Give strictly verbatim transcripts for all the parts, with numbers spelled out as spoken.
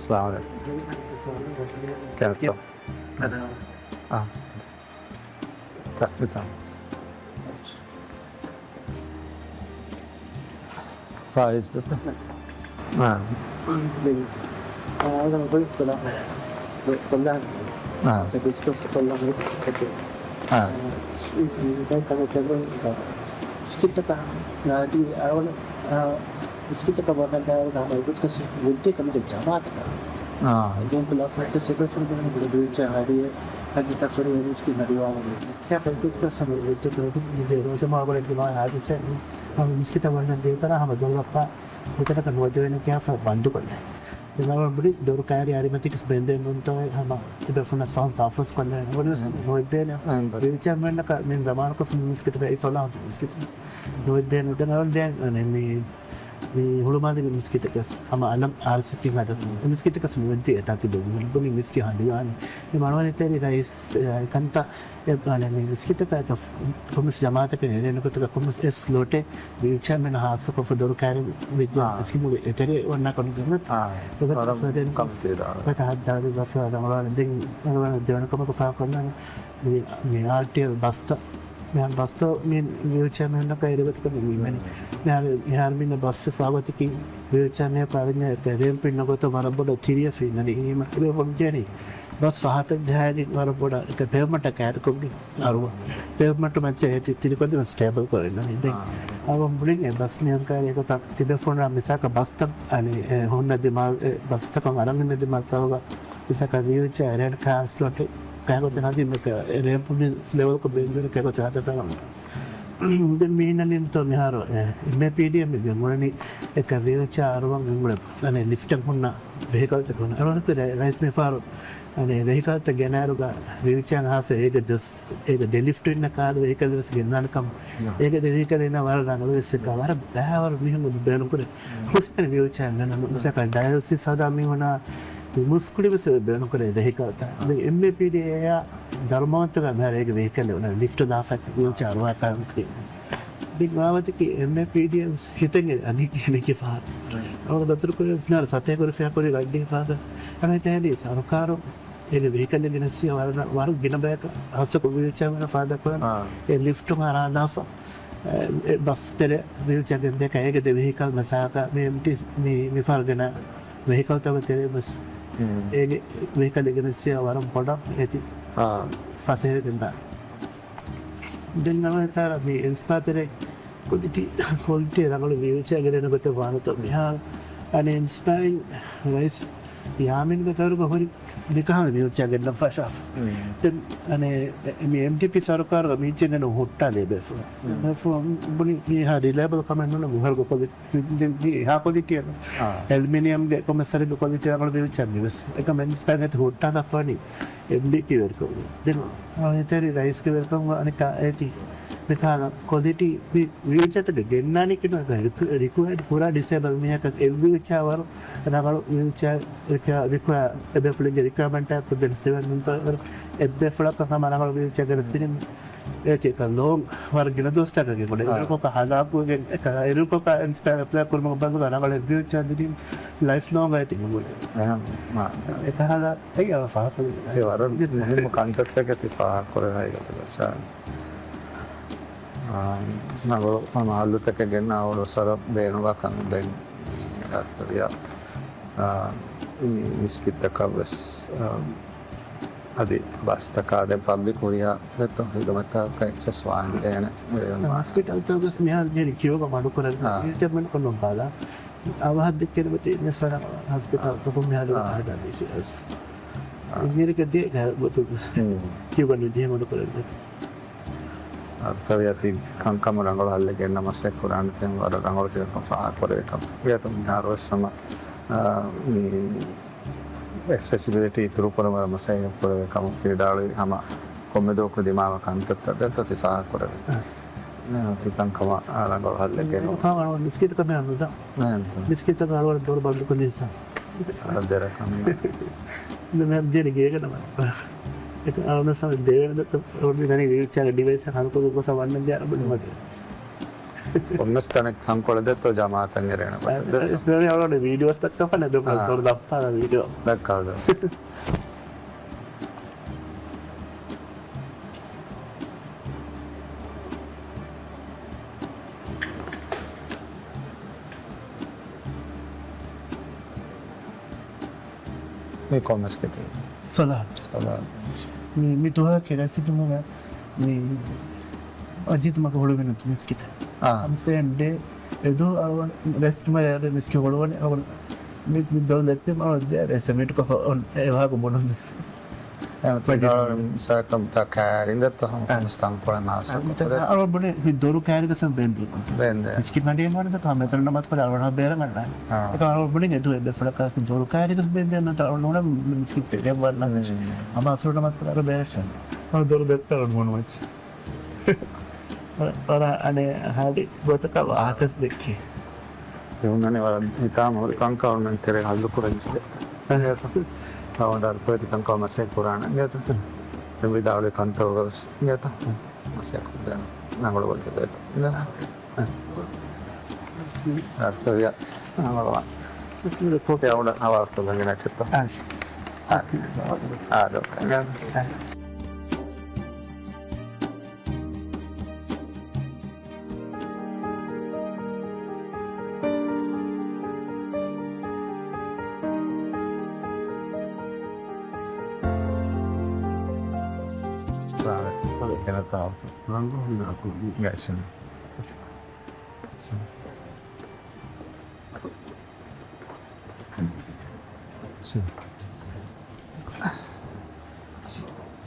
ސާވެ. ކެންސަލް. އާ. ތައް ހިތާ. ސާއިޒް ދަތަ. އާ. ދެން، އާ، އަދަން ގޮތް ކޮލާ، ކޮލާ. އާ. ސަ ޑިސްކަސް ކޮލާ. އާ. ސްކިތަކަށް ނާދީ އަވަނ، އާ، މިސްކިތަކަށް ވަގަންދާވަގަ ހަމަ އެގޮތަކަށް ވެއްޖެ ކަމުގެ ޖަމާތަކަށް. އާ. އެގޮތަކަށް ސެކްރެޓަރީ ދެން ބުރަ ބީޗާ ހަރިއެ ހައްޖަތަ ފުރި މިސްކިތް ނަރިވާމަ ކިޔާ އެގޮތަކަށް ހަމަ ވެއްޖެ ކަމުގެ ރޯސަމާ ގުޅެ ދިމާ ހާދިސެ ހަމަ މިސްކިތަށް ވަންނަ ދޭތަރާ ހަމަ ދޮރު ބައްޕަ ހުތަނަކަށް ނުވަދެވޭނެ ކިޔާފަ ބަންދު ކޮށްލެ. ދެން އަވަން ބުނި ދޮރު ކައިރި އަރިމަތިކަސް ބެންދެން ނޫންތޯ ހަމަ ތިބެފުނަސް ފަހުން ސާފުސް ކޮށްލެ ނުވަދެވޭނެ. ނުވަދެވޭނެ. ވީލްޗެއރ މެންނަކަށް މި ޒަމާނަކަސް މިސްކިތަކަށް އެއް ސޮލާހު މިސްކިތަކަށް ނުވަދެވޭނެ. ދެން އަވަން ދެން މި މި ހުޅުމާލެ މިސްކިތަކަސް ހަމަ އަލަށް އާރްސީސީ ހަދަފު. މިސްކިތަކަސް ނުވަދެ އެތާ ތިބެ ބުނި މިސްކި ހަނދިވާނެ. އެ މަނުވަނި ތެރި ރައީސް، އެ، ކަންތަ، އެ، އަނެ، މި މިސްކިތަކަށް ކޮންމެސް ޖަމާތަކަށް އެރޭނެ ގޮތަކަށް ކޮންމެސް އެއް ސްލޮޓެއް ވީލްޗެއރ މެން ހާއްސަކޮށް ދޮރު ކައިރި ވެއްޖެ އާ. މިސްކިތުގެ އެތެރެ ވަންނާ ކޮން ދެން އާ. އެގޮތަށް ވަރަށް ސަދެން ކަމް ތީދާ. ގޮތަށް ހައްދާވި ބަފަ ރަމަޟާން ދެން ދެވަނަ ކަމަކު ފާކޮށްލާނެ. މި، މި އާރްޓީއެލް ބަސްތައް، މިހާރު ބަސްތައް މި ވީލްޗެއާ މީހުންނަކަށް އެރިގޮތަކަށް މި މީމެން. މިހާރު، މިހާރު މިންނަ ބަސް ވާގޮތަކީ ވީލްޗެއާ މީހަކު އަރަންޏާ ރޭމްޕް އިންނަ ގޮތަށް ވަރަށް ބޮޑަށް ތިރިއަށް ފެންނަނީ. އީމަ އެބަ ފޮންޖޭނީ ބަސް ފަހަތަށް ޖަހައިގެން ވަރަށް ބޮޑަށް އެކަ ޕޭވްމަންޓަށް ކައިރިކޮށްގެން އަރުވާ. ޕޭވްމަންޓު މައްޗަށް އޭތި ތިރިކޮށްދިނަސް ސްޓޭބަލް ކުރެވެންނަނީ. ދެން އާ. އަވަން ބުނިން އެ ބަސް ނިޔަންކާރި އެގޮތަށް ތިބޭފުޅުންނާ މިސާކަށް ބަސްތައް އަނެއް އެ ހުންނަ ދިމާ، އެ ބަސްތަކުން އަރަން އިންނަ ދިމާތަކުގަ މިސާކަށް ވީލްޗެއާ އެރޭން ކާ ސްލޮޓެއް ކާގޮތެއް ހަދީމަކަ ރޭމްޕު މި ލެވެލްކޮށް ބޭންދެރަ ކާގޮތެއް ހަދަފަ. ދެން މީނަނިންތޯ މިހާރު އެ، އެމްއޭޕީޑީއެމް ގެންގުޅެނީ އެކަ ވީލްޗެއާ އަރުވަން ގެންގުޅެ އަނެ ލިފްޓެއް ހުންނަ ވެހިކަލްތަކުން އަރުވަން ރައީސް މިފާރު އަނެ ވެހިކަލްތައް ގެނައިރުގަ ވީލްޗެއާ ހާސް އޭގެ ދެސް އޭގެ ދެ ލިފްޓް އިންނަ ކާރު ވެހިކަލް ވެސް ގެންނާނެ ކަމަށް. އޭގެ ދެ ވެހިކަލް އިންނަ ވަރަށް ރަނގަޅު ވެސް އެކަ ވަރަށް ބައިވަރު މީހުން ބޭނުންކުރޭ. ހުސް ވެސް ވީލްޗެއާ ގެންނަން މިސާކަށް ޑަޔަލިސިސް ހަދާ މީހުނާ މުސްކުޅި ވެސް ބޭނުންކުރޭ ވެހިކަލްތައް. ދެން އެމްއޭޕީޑީއޭއާ ދަރުމަވަންތަކަށް މިހާރު އޭގެ ވެހިކަލް އޮންނަ ލިފްޓް ދާފަ ވީލްޗެއާ އަރުވާ ކާރު. ދެން ވާވަތަކީ އެމްއޭޕީޑީއެމް ހިތެއް އަނގި ކިޔަނީ ފަހަރު. އަވަ ދަތުރުކުރި ވެސް މިހާރު ސަތޭކަ ރުފިޔާ ކުރި ގައްޑި ފަހަރު. އަނެއް ތަހެނީ ސަރުކާރު އޭގެ ވެހިކަލް ގެނެސް ވަރަށް، ވަރަށް ގިނަ ބަޔަކަށް ހާއްސަކޮށް ވީލްޗެއާ މީހުން ފާދަކުރަން އާ. އެ ލިފްޓު ހަރާދާފަ، އެ، އެ ބަސް ތެރެ ވީލްޗެއާ ގެންދޭކަށް އޭގެ ދެ ވެހިކަލް މަސާކަށް މި އެމްޓީ މި، މި ފަހަރު ގެނަ ވެހިކަލްތަކުގެ ތެރެ ބަސް އޭގެ ވެހިކަލް ގެނެސް ވަރަށް ބޮޑަށް އޭތި އާ. ފަސޭހަ ގެންދާ. ދެން ނަމަ ތާރ މި އިންސްޕާ ތެރެ ކޮލިޓީ، ކޮލިޓީ ރަނގަޅު ވީލްޗެއާ ގެނެން ގޮތެއް ވާނެތޯ މިހާރު. އަނެއް އިންސްޕާއިން ރައީސް ޔާމީންގެ ތަރުގަ ހުރި މިކަހަލަ ވީލްޗެއާ ގެންނަން ފަށާފަ. ދެން އަނެއް މި އެމްޑީޕީ ސަރުކާރުގަ މީޗެއް ގެން ހުއްޓާލޭ ބޭފުޅުން. ބުނި މީހާ ރިލައިބަލް ކަމެއް ނޫން މިހާރުގެ ކޮލިޓީ ދެން މި އެހާ ކޮލިޓީއެއް އާ. އެލްމިނިއަމްގެ ކޮމެސް ސަރިގެ ކޮލިޓީ ރަނގަޅު ވީލްޗެއާ މިވެސް. އެކަމް އިންސްޕާއިން ހުއްޓާލާފަ ވަނީ އެމްޑީޕީ ވެރިކަމުގަ. ދެން އަނެއް ތެރި ރައީސްގެ ވެރިކަމުގަ އަނެއްކާ އޭތި މިކަހަލަ ކޮލިޓީ ވީ، ވީލްޗެއާތަކެއް ގެންނާނީ ކިނު ރިކު، ރިކުއައިޑް ކުރާ ޑިސޭބަލް މީހަކަށް އެއް ވީލްޗެއާ ވަރު ރަނގަޅު ވީލްޗެއާ ރިކު، ރިކު، އެބޭފުޅެއްގެ ރިކުއަރމަންޓާ ގެނެސްދެވެން ނޫންތޯ އެއްބޭފުޅަކަށް ހަމަ ރަނގަޅު ވީލްޗެއާ ގެނެސްދިނީމަ. އޭތި އެކަ ލޯން ވަރަށް ގިނަ ދުވަސްތަކަކީ ގުޅޭ. އާ. އިރުކޮކަށް ހަލާކުވެގެން އެކަ އިރުކޮކަށް އިންސްޕައި އެޕްލައި ކުރުމުގެ ބަދަލު ރަނގަޅު ވީލްޗެއާ ދިނީމަ ލައިފް ލޯން އޭތި ގުޅޭ. އެހެން. އެކަހަލަ އެއް އަވަ ފާހަގަކޮށްލި. އެ ވަރަށް މުހިއްމު ކަންތައްތަކެތި ފާހަގަކުރެވޭ ގޮތަށް. އާ، ނަގަޅު މަހައްލުތަކެއް ގެންނަ އަވަޅު ސަރަ ބޭނުންވާ ކަން ދެން އަ، މިސްކިތްތަކަށް ވެސް، އަ، އަދި ބަސްތަކާ ދެން ޕަބްލިކް ހުރިހާ ދެއްތޯ ހިދުމަތްތަކަށް އެކްސެސް ވާންޖެހޭނެ. ހޮސްޕިޓަލްތައް ވެސް މިހާރު ޖެހެނީ ކިޔޫގަ މަޑުކުރަން. އާ. އިންޓަރމެންޓް ކޮން ނުބަލާ. އަވަހަށް ދެއްކެން މަތި އިން ސަރ ހޮސްޕިޓަލް ތަކުން މިހާރު އާ. ހަދާ ބިސިނަސް. އާ. އިންޖިނިއަރަކަށް ދިޔަ ގޮތުން ކިޔޫގަ ނުޖެހޭ މަޑުކުރަން. އަދި އަތި ކަންކަމަށް ރަނގަޅު ހައްލެއް ގެންނަ މަސައްކަތް ކުރާނެ ތެން ވަރަށް ރަނގަޅު ތެރެކަން ފާހަގަކުރެވި ކަމަށް. އެއަތު މިހާރު ވެސް ހަމަ، އާ، މި އެކްސެސިބިލިޓީ އިތުރުކުރަން ވަރަށް މަސައްކަތް ކުރެވި ކަމަށް ތި ވިދާޅުވި ހަމަ ކޮންމެ ދުވަހަކު ދިމާވާ ކަންތައްތައް ދެން ތި ފާހަގަކުރެވި. އަ، ތި ކަންކަމަށް ރަނގަޅު ހައްލެއް ގެންނަވާ. މިސްކިތަކަށް މިހާރު ނުދާ. މިސްކިތަކަށް އަޅުގަނޑު ދޮރު ބަންދު ކޮށްލީ ސާ. އަ، ދެރަކަށް. ދެން މިހާރު ދޭނެ ގޭގަ ނަމަ. އެކަ އަޅުގަނޑަށް ސާ ދޭވޭނެ ދަތު އޮޑި ދަނީ ވީލްޗެއާގެ ޑިވައިސް ހަރުކޮށް ގޮސް ވަންނަން ދިޔަ އަރަބު ނުވަދެ. ކޮންމެސް ތަނެއް ތަންކޮޅެއް ދެއްތޯ ޖަމާއަތަށް އެރޭނެ ބައެއް ދެއްތޯ. އިސް މި އަޅުގަނޑު ވީޑިއޯސްތައް ކަފަނެ ދުކަން އާ. ތޮޅު ދައްކާ ވީޑިއޯ. ދައްކާލަ. މި ކޮން މިސްކިތެއް؟ ޞަލާޙް. ޞަލާޙް. މި، މި ދުވަހަކީ ރަސް ދިނުމުގަ މި އަޖީދު މަގު ހުޅުވި ނުވަތަ މިސްކިތެއް. އާ. ސޭމް ޑޭ އެދު އަޅުގަނޑު ރަސް ދިނުމަށް އެ މިސްކިތް ހުޅުވަނީ އަޅުގަނޑު މި، މި ދޮރު ދެއްކި އަޅުގަނޑު ރަސް މީޓް ކޮށްފަ އޮން އެ ވާހަކަ ބުނުން ވެސް. އެ މަތި މަޖިދު. ދާޅު މިސާކަށް ތާ ކާރިން ދައްތޯ ހަމަ އާ. މިސް ތަންކޮޅެއް ނާސަ އާ، ކޮށް އަޅު ބުނި ހި ދޮރު ކާރިގަސް ބެންދު. ބެންދެ. މިސްކިތް ނަޑި އެންވަން ދަތޯ ހަމަ އެތަނުން ނަމާދު ކޮށް އަޅު ބޭރަ މަންނާ. އާ. އެކަ އަޅު ބުނި އެދު އެ ބެފުޅަކަސް ދޮރު ކާރިގަސް ބެންދެ ނަތ އަޅު ނޫނަ މިސްކިތް ތެރެ ވަންނަ. ހަމަ އަސުރު ނަމާދު ކޮށް އަޅު ބޭރަށާ. އަޅު ދޮރު ދެއްތަ އަޅު މޫނު މައްޗަށް. ވަރަށް އަނެއް ހާދި ގޮތަކަށް ވާހަކަސް ދެއްކި. އެ ހުންނަނީ ވަރަށް ހިތާމަ ހުރި ކަންކަމަށް ތެރެ ހައްލު ކުރަން ޖެހޭ. އަވަނޑާރު ކޮއެތި ކަންކަމަށް މަސައްކަތް ކުރާނެ އިނގޭތަ؟ ދެން ވިދާޅުވި ކަންތައް ވެސް އިނގޭތަ؟ މަސައްކަތް ކުރާނެ ނަނގުޅު ގޮތެއް ދޭތަ؟ އިނގޭތަ؟ އަ، އަ، އަ، އަ، އަ، އަ، ކޯޓެއް އަވަނޑަ ހަވާލު ކޮށްލަން ގެނައްޗެއްތަ؟ އަ، އަ، އަ، އަ، އަ.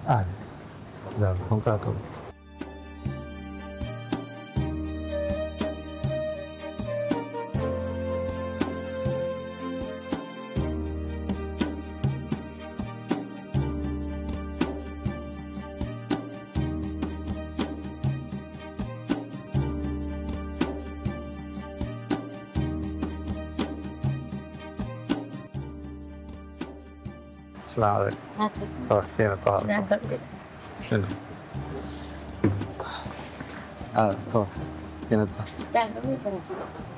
އައްސަލާމު ޢަލައިކުމް. އާ، ކިހިނެއްތޯ؟ އާ، ކޯ. ކިހިނެއްތޯ؟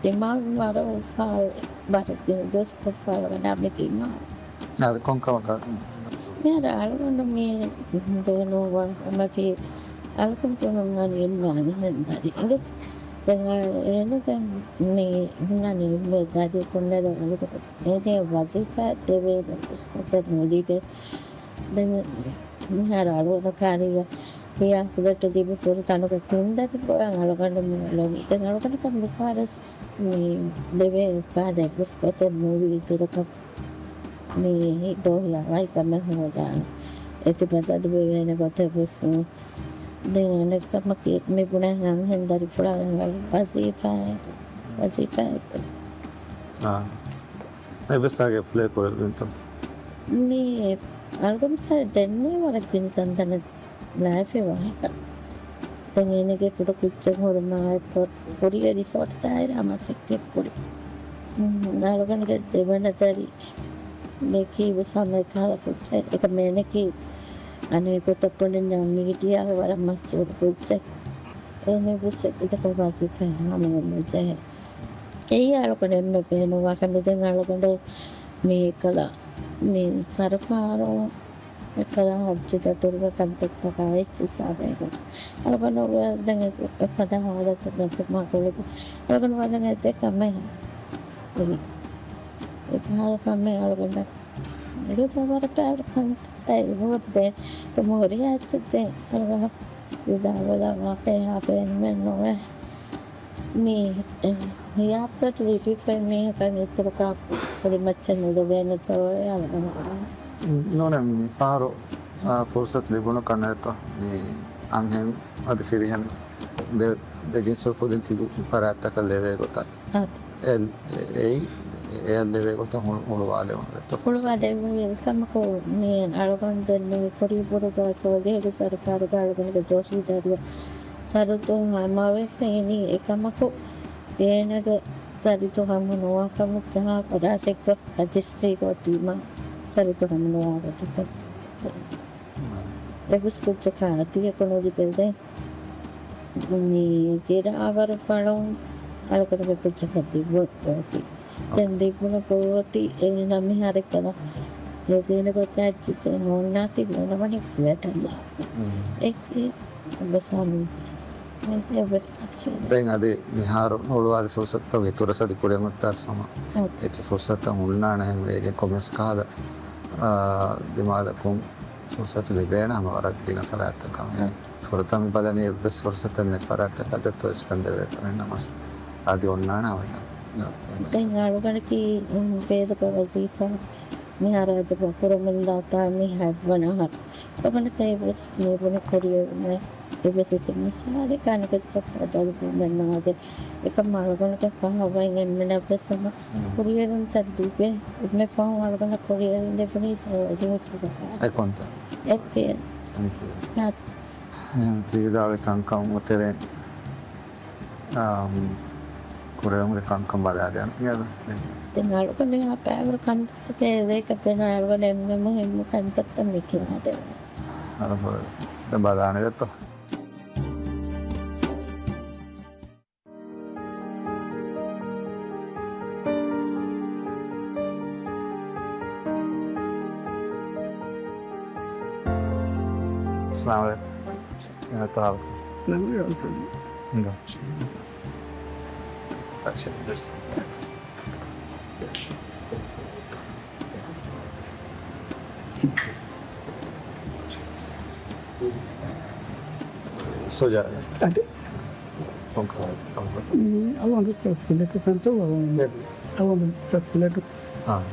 ދިމާލު ވަރަށް އުފާވެ، ވަރަށް ދިން ދުވަސް ކޮށްފަ ވަރަށް ނަމެ ދިމާލު. އާ، ކޮން ކަމަކަށް؟ މިހާރު އަޅުގަނޑު މި ބޭނުންވާ ކަމަކީ، އަޅުގަނޑު ބޭނުންވާނީ އެންމެ އަންހެން ދަރި. އިނގޭތަ؟ ދެން އޭނަގެ މި ހުންނަނީ އެންމެ ދަރި ކުންނަރު އަޅުގަނޑު އޭނަ ވަޒީފާ ދެވޭ ގޮތް ވެސް ގޮތެއް ނުލިބޭ. ދެން މިހާރު އަޅުގަނޑު ކާރީގަ ހިޔާ ކުލައްޓު ދިބި ފުރި ތަނުގަ ތިން ދަރި ގޮވަން އަޅުގަނޑު މި އުޅެނީ. ދެން އަޅުގަނޑަކަށް މިފަހަރަސް މި ދެވޭ ކާދަ އެއްވެސް ގޮތެއް ނުވީ ދުރަކަށް މި ދޯ ހިޔާވަހި ކަމެއް ހޯދާނެ. އެތި ބަދަލު ވެވޭނެ ގޮތެއް ވެސް ނުވި. ދެން އަނެއް ކަމަކީ، މި ބުނާ އަންހެން ދަރިފުޅާ ރަނގަޅު ވަޒީފާއެއް، ވަޒީފާއެއް. އާ. އެއްވެސް ތާގެ ޕްލޭ ކުރެވެންތޯ؟ މި އަޅުގަނޑު ދެންނެވި ވަރަށް ގިނަ ތަންތަނަށް ލާފި ވާހަކަ. ދެން އޭނަގެ ކުޑަ ކުއްޖެއް ހުރުމާ އެއްކޮށް ކުރިއަށް ރިސޯޓް ދާއިރާ މަސައްކަތް ކުރި. އަޅުގަނޑުގެ ދެވަނަ ދަރި މި ކީއްވެސް ހަމަ އެކަހަލަ ކުއްޖެއް. އެކަމް އޭނައަކީ އަނެއް ގޮތަށް ބުނިންޏާ މީޑިއާގެ ވަރަށް މަޝްހޫރު ކުއްޖެއް. އޭނަ ވެސް އެކަހަލަ ވަޒީފާއެއް ހަމައެއް ނުޖެހޭ. އެއީ އަޅުގަނޑު އެންމެ ބޭނުންވާ ކަމެއް. ދެން އަޅުގަނޑު މި ކަލާ މި ސަރުކާރުން އެކަލާ ހައްޖު ދަތުރުގެ ކަންތައްތަކާ އެއްޗިއްސާ ބޭނުން. އަޅުގަނޑު ދެން އެ، އެފަދަ ހާލަތެއް ނެތުމާ ގުޅިގެން އަޅުގަނޑު ވަރަށް އެދޭ ކަމެއް އެވި. އެކަހަލަ ކަމެއް އަޅުގަނޑަށް އެގޮތަށް ވަރަށް ޕްރައިޑް ކަންތައް ހޯދޭ. ކަމު ހުރިހާ އެއްޗެއް ދެން އަޅުގަނޑަށް ވިދާޅުވެލައްވާފައި ހާ ބޭނުމެއް ނުވޭ. މީ، އެ، ހިޔާތަކަށް ލިބިފައި މީހަކަށް އިތުރުކާ ކުރިމައްޗަށް ނުލިބޭނެތޯ އެ އަޅުގަނޑު. ނޫނޭ މި ފަހަރު، އާ، ފުރުސަތު ލިބުނު ކަންނޭތޯ މި އަންހެން އަދި ފިރިހެން ދެ، ދެ ޖިންސު ކުދިން ތިބި ފަރާތްތަކަށް ލެވޭ ގޮތަށް. އާ. އެ، އެ، އެއީ، އެއަށް ލެވޭ ގޮތަށް ހުޅު، ހުޅުވާލެވުނު ދެތޯ. ހުޅުވާލެވުނު ކަމަކު މި އަޅުގަނޑު ދެން މި ކުރީ ބުރުގާ ސޯލިހުގެ ސަރުކާރުގަ އަޅުގަނޑުގެ ދޯށީ ދަރިއަށް ސަރުތު ހަމަވެފައިނީ. އެކަމަކު އޭނަގެ ދަރިތު ހަމަ ނުވާކަމަށް ޖަހާ ފަރާތެއްގަ ރަޖިސްޓްރީ ކޮށްދީމަ ސަރުތު ހަމަ ނުވާ ގޮތަކަށް އެއްވެސް ކުއްޖަކާ އަދިއަކު ނުލިބޭ. ދެން މި ގިރާވަރު ފަޅުން އަޅުގަނޑުގެ ކުއްޖަކަށް ދިއްވުން ގޯތި. ދެން ދިއްވުނު ގޯތި އޭނަ މިހާރެއްކަލަ އެ ދީނު ގޮތަށް ޖިސޭން އޮންނާތީ އޭނަ ވަނީ ފްލެޓަށް ލާފަ. އެއްޗެއް އެއްވެސް ހަމަ އެއްވެސް ތަފްސީލެއް. ދެން އަދި މިހާރު ހުޅުވާލި ފުރުސަތުތައް އިތުރަށް އަދި ކުރިއަށްމައްތާ ހަމަ އެކި ފުރުސަތުތައް ހުންނާނެ ހަމަ އޭގެ ކޮމެސް ކާލަ، އާ، ދިމާލަކުން ފުރުސަތު ލިބޭނެ ހަމަ ވަރަށް ގިނަ ފަރާތްތަކަށް. ފުރަތަމަ ބަލަނީ އެއްވެސް ފުރުސަތެއް ނެތް ފަރާތްތަކަށް ދެއްތޯ އިސްކަންދެވޭ ކަމެއް ނަމަސް އަދި އޮންނާނެ ހަމަ. ދެން އަޅުގަނޑަކީ ބޭދަކަށް ވަޒީފާ މިހާރު އަދި ކުރަމުންދާތާ މި ހަތްވަނަ އަހަރު. އަޅުގަނޑަކަށް އެއްވެސް މީހުން ކުރިއެރުމެއް އެއްވެސް އެއްޗެއް މިސާލެއް ކަނިކަތި ކޮށްފަ ދަލުބުމެއް ނާދެ. އެކަމް އަޅުގަނޑުގެ ފަހަވައިން އެންމެނަށްވެސް ހަމަ ކުރިއެރުންތައް ލިބޭ. އެންމެ ފަހުން އަޅުގަނޑަށް ކުރިއެރުން ލިބުނީ ސޯ އެގެ ހުސްރުގަކާ. އެކޮންތަ؟ އެއްޕޭ. އެންޕީއެލް. އާ. ތީ ވިދާޅުވި ކަންކަމުގެ ތެރެއިން، އާ، ކުރެވުމުގެ ކަންކަން ބަލާލިއަން. ދެން އަޅުގަނޑު އެހާ ފައިވަރު ކަންތައްތަކެއް އެދޭކަށް ފެނުނު އަޅުގަނޑު އެންމެ މުހިއްމު ކަންތައްތައް މި ކިޔާދެވުނީ. އަޅުގަނޑު ދެން ބަލާނެ ދެއްތޯ. އައްސަލާމު ޢަލައިކުމް. އެނގޭތޯ ހާލު؟ ނަމަ އިނގޭ. ސޯޖާ. އަދި. ކޮންކަހަލަ؟ މި އަޅުގަނޑު ފްލެޓު ކަންތޯ އަޅުގަނޑު، އަޅުގަނޑު ފްލެޓު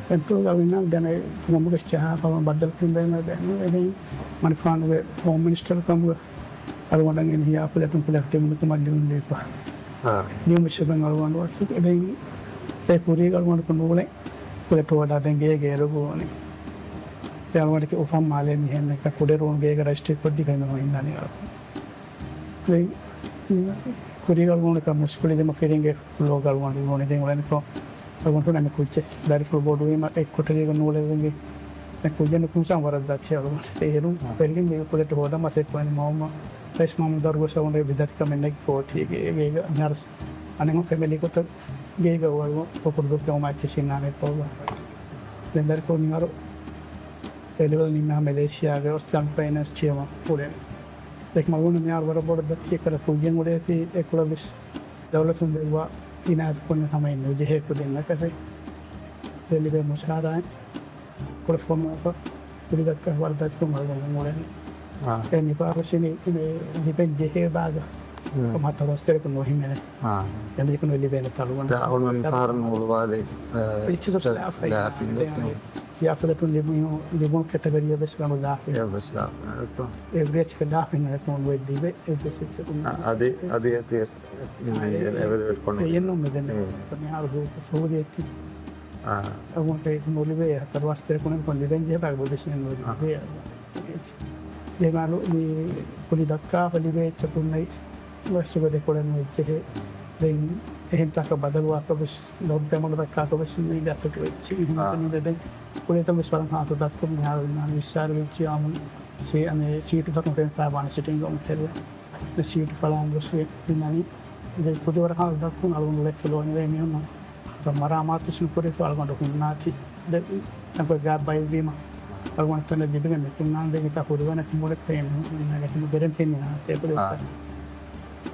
ކަންތޯ އަޅުގަނޑު ދެނެ ފުނަމުގެ ޗާ ފަޅުން ބައްދަލުކުރި ބޭނުމެއް ބޭނުމެއް އެދެން މަނިފާނުގެ ހޯމް މިނިސްޓަރު ކަމުގަ އަޅުގަނޑަށް އިން ހިޔާ ފްލެޓުން ފްލެޓް ދިނުމަކު މަ ލިޔުން ލިބިފަ. ލިޔުމަށް އަޅުގަނޑު ވަރަށް ދެން އެ ކުރީގަ އަޅުގަނޑަކު ނޫޅެ ފްލެޓު ހޯދާ ދެން ގޭގެ އެރުގަ ވަނީ. ދެން އަޅުގަނޑަކީ އުފަން މާލޭ މިހެން ކުޑަ ރޫން ގޭގަ ރަޖިސްޓްރީ ކޮށްދީފަ އެންމެ އިންނާނީ އަޅުގަނޑު. ދެން ކުރީގަ އަޅުގަނޑަކަށް މުސްކުޅި ދެމަ ފިރިންގެ ފްލޯގަ އަޅުގަނޑު ނޫނީ ދެން އުޅެނިކޮށް އަޅުގަނޑު ނަމެ ކުއްޖެއް ދަރިފުޅު ބޮޑުވީމަ އެއް ކޮޓަރީގަ ނޫޅެވެންގެ ދެން ކުއްޖެއް ނުކުންސާން ވަރަށް ދަތި އަޅުގަނޑު އޭރުން ފެރިގެން މި ކުލެޓް ހޯދަމަ ސެކުވެން މައުމަ ރައީސް މަހުމޫދު ދަރުގޮސް އަޅުގަނޑު ވިދާތި ކަމެއް ނެގި ކޯޓީގެ އޭގެ މިހާރު އަނެއް ފެމިލީ ގޮތަށް ގޭގަ އުޅުން ކުކުރު ދުއްކެ އޮމާ އެއްޗެއް ސިންނާނެ ކޯގަ. ދެން ދަރިފުޅު މިހާރު އެ ލެވެލް ނިންމާ މެލޭޝިޔާގެ އޮސްޓްރޭލިއަން ފައިނޭންސް ޓީމަށް އުޅެނީ. ދެން މަގުނު މިހާރު ވަރަށް ބޮޑަށް ދަތި އެކަލަ ކުއްޖެއް އުޅޭތީ އެކުޅަވިސް ދައުލަތުން ދެއްވާ އިނާޔަތު ކުންނެ ހަމައިން ނުޖެހޭ ކުދިންނަކަށެ ދެ ލިބޭ މުސާރާއިން ކުޅެފުމަކަށް ކުދި ދައްކާ ވަރަށް ދަތިކޮށް އަޅުގަނޑު އުޅެނީ. އާ. އެ ނިފާސް ވެސް ލިބެން ޖެހޭ ބާގަ ކަމަށް ތަރަސްތެރެކު ނުހިމެނޭ. އާ. އެމީހަކު ނުލިބޭނެ ތަޅުގަނޑު. ދެ އަޅުގަނޑު މި ފަހަރު ނުހުޅުވާލި، އަ، އެއްޗިސް ލާފަ ލާފިން ދެ ދެ ޔާފަލެޓުން ލިބުނު، ލިބުނު ކެޓަގަރީއަށް ވެސް ގަނޑު ލާފި. އެއްވެސް ލާފި ނެތް. އެވްރޭޖް ކެ ލާފިން ނެތް ނޫން ވެއްދީބެ އެއްވެސް އެއްޗެއް ނޫން. އަ، އަދި، އަދި އެތި އެ، އެ، އެ، އެ، އެ، އެ، އެ، އެ، އެ، އެ، އެ، އެ، މިހާރު ހޫކު ފަހުރި އެތި. އާ. އަޅުގަނޑު ނުލިބޭ ހަތަރު ވާސް ތެރެކުނެ ކޮން ލިބެން ޖެހޭ ބާގަ ބޮލިސް ނުލިބޭ. އާ. ދެމާލު މި ކުލި ދައްކާފަ ލިބޭ އެއްޗަކުންނައި ވެސް ދެކޮޅެއް ނުވެއްޖެހޭ. ދެން އެހެން ތާކަށް ބަދަލުވާކަށް ވެސް ލޯކް ދެމަޑު ދައްކާކަށް ވެސް މީ ދަތުކު ވެއްޗި އާ. މިހެން ދެ ދެން ކުލިތައް ވެސް ވަރަށް ހާދަ ދައްކުން މިހާރު އިންނާނެ ވިއްސާރަ ވެއްޗި އާމުން ސީ-، އަނެ ސީޓު ދަކުން ފެން ފާބާނެ ސިޓިން ރޫމް ތެރެ. ދެ ސީޓު ފަޅާން ގޮސް އިންނަނީ. ދެ ކުދިވަރަށް ހާލު ދައްކުން އަޅުގަނޑު ލެފްޓް ފްލޯ ނިވޭ މީހުންނަށް ތަ މަރާމާތު ނުކުރެފަ އަޅުގަނޑު ހުންނާތީ. ދެ ތަންކޮޅެއް ގާބް ބައިވީމަ އަޅުގަނޑު ތަނެއް ލިބިގެން ނުކުންނާން ދެން އިތާ ހުރިވަނަކަށް މުޅެ ފެން ނުންނަގެ ތިމަ ގެރެންޓީ ނިހާ ތޭބުލެއް އާ.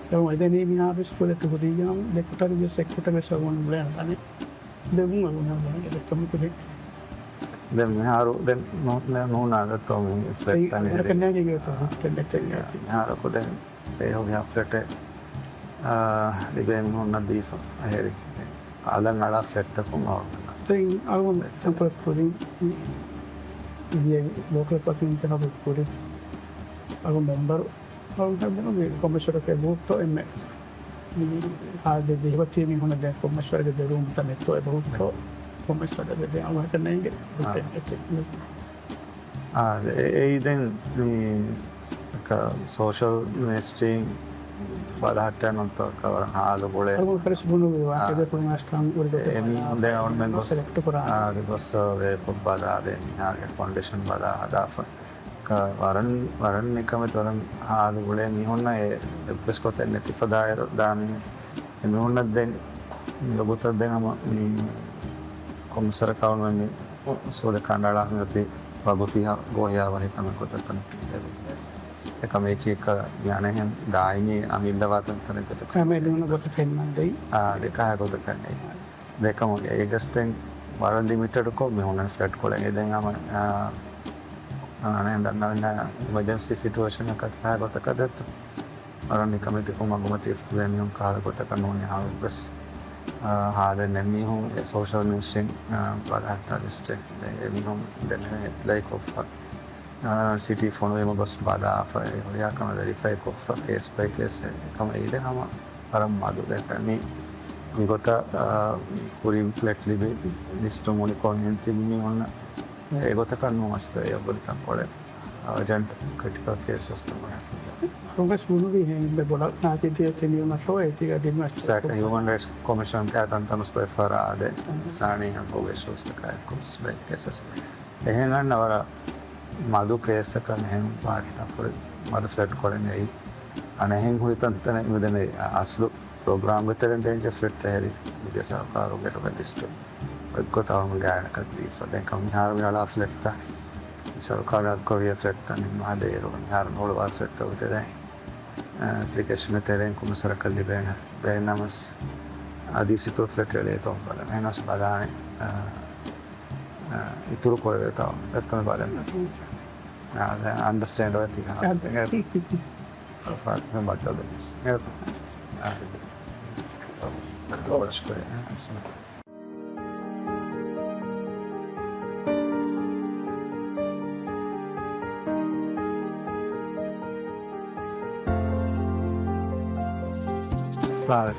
އެވަން އެދެނީ މިހާރު ސްކޫލެއް ހުރިޔާ ދެ ކޮޓަރި ވެސް އެއް ކޮޓަރި ވެސް އަޅުގަނޑު މުޅެ ތަނެއް. ދެ ވުން އަޅުގަނޑު ދެ ކަމަކު ދެ. ދެން މިހާރު ދެން ނޫ-، ނޫ-، ނޫނާ ދެއްތޯ މި ފްލެޓް ތަނެއް އަޅުގަނޑަކަށް ނޭނގެ ގެ ތަ ހު-، ފްލެޓް ތަނެއް ގެ ތަ. މިހާރަކު ދެން އެ ހުރިހާ ފްލެޓެއް، އާ، ލިބޭ މީހުންނަށް ދީފަ އެހެރި. އަލަށް އަޅާ ފްލެޓްތަކުން އަޅުގަނޑަށް. ދެން އަޅުގަނޑު ތަންކޮޅެއް ކުރިން މި އިންޑިއާ ލޯކަލް ޕާޓީ އިންތިޚާބު ކުރިން އަޅުގަނޑު މެމްބަރު އަޅުގަނޑު މި ކޮމެސް ވަރަކަށް ވޯޓް އެންމެ މި ހާދަ ދެހިވަތީ މީހުންނަށް ދޭ ކޮމެސް ވަރަކަށް ދެ ރޫމް ތަނެއްތޯ އެބަ ހުއްޓޯ ކޮމެސް ވަރަކަށް ދޭ އަޅުގަނޑަކަށް ނޭނގެ އާ. ހުއްޓެއް އެތެއް. އާ، އެ-، އެއީ ދެން މި ކަ-، ސޯޝަލް މިނިސްޓްރީން ބަލަހައްޓައި ނުވަތަ ކަވަރ ހާލު ގުޅޭ. އަޅުގަނޑު ފަރިސް ބުނު ވީ ވާ، އާ. އެ ދެ ފުރުން އަސްތާން އުރި ގޮތަށް އެ މީހުން ދެ އަޅުމެން ގޮސް، ސެލެކްޓް ކުރާ. އާ، އަދި ގޮސް ސަރވޭ ކޮށް ބަލާ ދެ މީހާގެ ކޮންޑިޝަން ބަލާ ހަދާފަ. ވަރަށް، ވަރަށް ނިކަމެތި ވަރަށް ހާލު ގުޅޭ މީހުންނަށް އެ އެއްވެސް ގޮތެއް ނެތި ފަދައިރު ދާނީ. އެ މީހުންނަށް ދެން ލޮބުތައް ދެން ހަމަ މި ކޮންމެ ސަރަކާރުން މި އުސޫލެއް ކަނޑައަޅާ މިއޮތީ ވަގުތީ ހަ-، ގޯހިޔާ ވަހިކަމެއް ގޮތަށް ކަން އެކަމެކީ އެއްކަ މި އަނެހެން ދާއިމީ އަމިއްލަވާ ތަންތަނެއް ގޮތަށް ކަން އެ މީހުން ގޮތަށް ފެންނަން ދެއް. އާ، ދެކާ ގޮތަކަށް ނެތް. ދެކަމުގެ އެގަސް ދެން ވަރަށް ލިމިޓެޑްކޮށް މި ހުންނަން ފްލެޓް ކޮޅެއް. އެ ދެން ހަމަ، އާ، އަނެއް ދަންނަވަންޏާ އިމަޖެންސީ ސިޓުއޭޝަނަކަށް ކަހަ ގޮތަކަށް ދެއްތޯ. ވަރަށް ނިކަމެތިކޮށް މަގުމަތި އިފްތިދޭ މީހުން ކަހަލަ ގޮތަކަށް ނޫނީ ހާވެއްވެސް، އާ، ހާދަ ނެ މީހުން އެ ސޯޝަލް މިނިސްޓްރީން، އާ، ބަލަހައްޓާ ލިސްޓެއް ދެން އެ މީހުން ދެން އެޕްލައި ކޮށްފަ. އާ، ސިޓީ ފޮނުވީމަ ގޮސް ބަލާފަ، އެ ހުރިހާ ކަމެއް ވެރިފައި ކޮށްފަ، ކޭސް ބައި ކޭސް އެކަމަ އިރެ ހަމަ ވަރަށް މަދު ދެކެ. މި، މިގޮތަށް، އާ، ކުރިން ފްލެޓް ލިބި ލިސްޓު މުޅިކޮށް އެހެން ތިބި މީހުންނަށް އެގޮތަކަށް ނޫން އަސްލު އެ އޮބޮޑި ތަންކޮޅެއް އަރޖެންޓް ކްރިޓިކަލް ކޭސަސް ތަމަ ހަސަން. ރުގަސް ބުނުވި ހެން ބެ ބޮޑަށް ނާކި ދިޔަ ތެނިޔުމަށް އެތިގަ ދިމަސް ސާކަ ހިއުމަން ރައިޓްސް ކޮމިޝަން ކާ ތަންތަނުސް ބެފަރާ އާދެ ސާނީ ހަކޯގެ ޝޯސްތަކާ ކޮމިސް ބެ ކޭސަސް. އެހެން އަންނަ ވަރަށް މަދު ކޭސްއަކަށް އެހެން ޕާޓީން އަފުރި މަދު ފްލެޓް ކޮޅެއް ނެތް. އަނެއް އެހެން ހުރި ތަންތަނެއް މިދެނެ އަސްލު ޕްރޮގްރާމްގެ ތެރެއިން ދޭންޖެ ފްލެޓްތައް ހެރި މިދިޔަ ސަރުކާރުގެ ރުގެ ލިސްޓު އޮތްގޮތަށް އަޅުގަނޑު ގާތްގަނޑަކަށް ދީފަ. ދެން ކަމު މިހާރު މި އަޅާ ފްލެޓްތައް މި ސަރުކާރު އަދުކުރިޔަ ފްލެޓްތައް ނިންމާލޭއިރު މިހާރު ހުޅުވާ ފްލެޓްތައް އޮތެދެން އެޕްލިކޭޝަން ތެރެއިން ކުނު ސަރަކަށް ލިބޭނެ. ދެން ނަމަސް އަދި ސިތު ފްލެޓް އެޅޭތޯ ބަލަން. އެހެނަސް ބަލާނެ، އާ، އާ، އިތުރު ކުރެވޭތޯ އެއްތަން ބަލަން. އާ، ދެން އަންޑަސްޓޭންޑް ވެ ތި ހާ. އާ، ދެން އެ ފާ-، ފާ-، ބައްދަލު ވެސް. އެ، އާ، ދެ. އާ، ދެ. ސާރެ.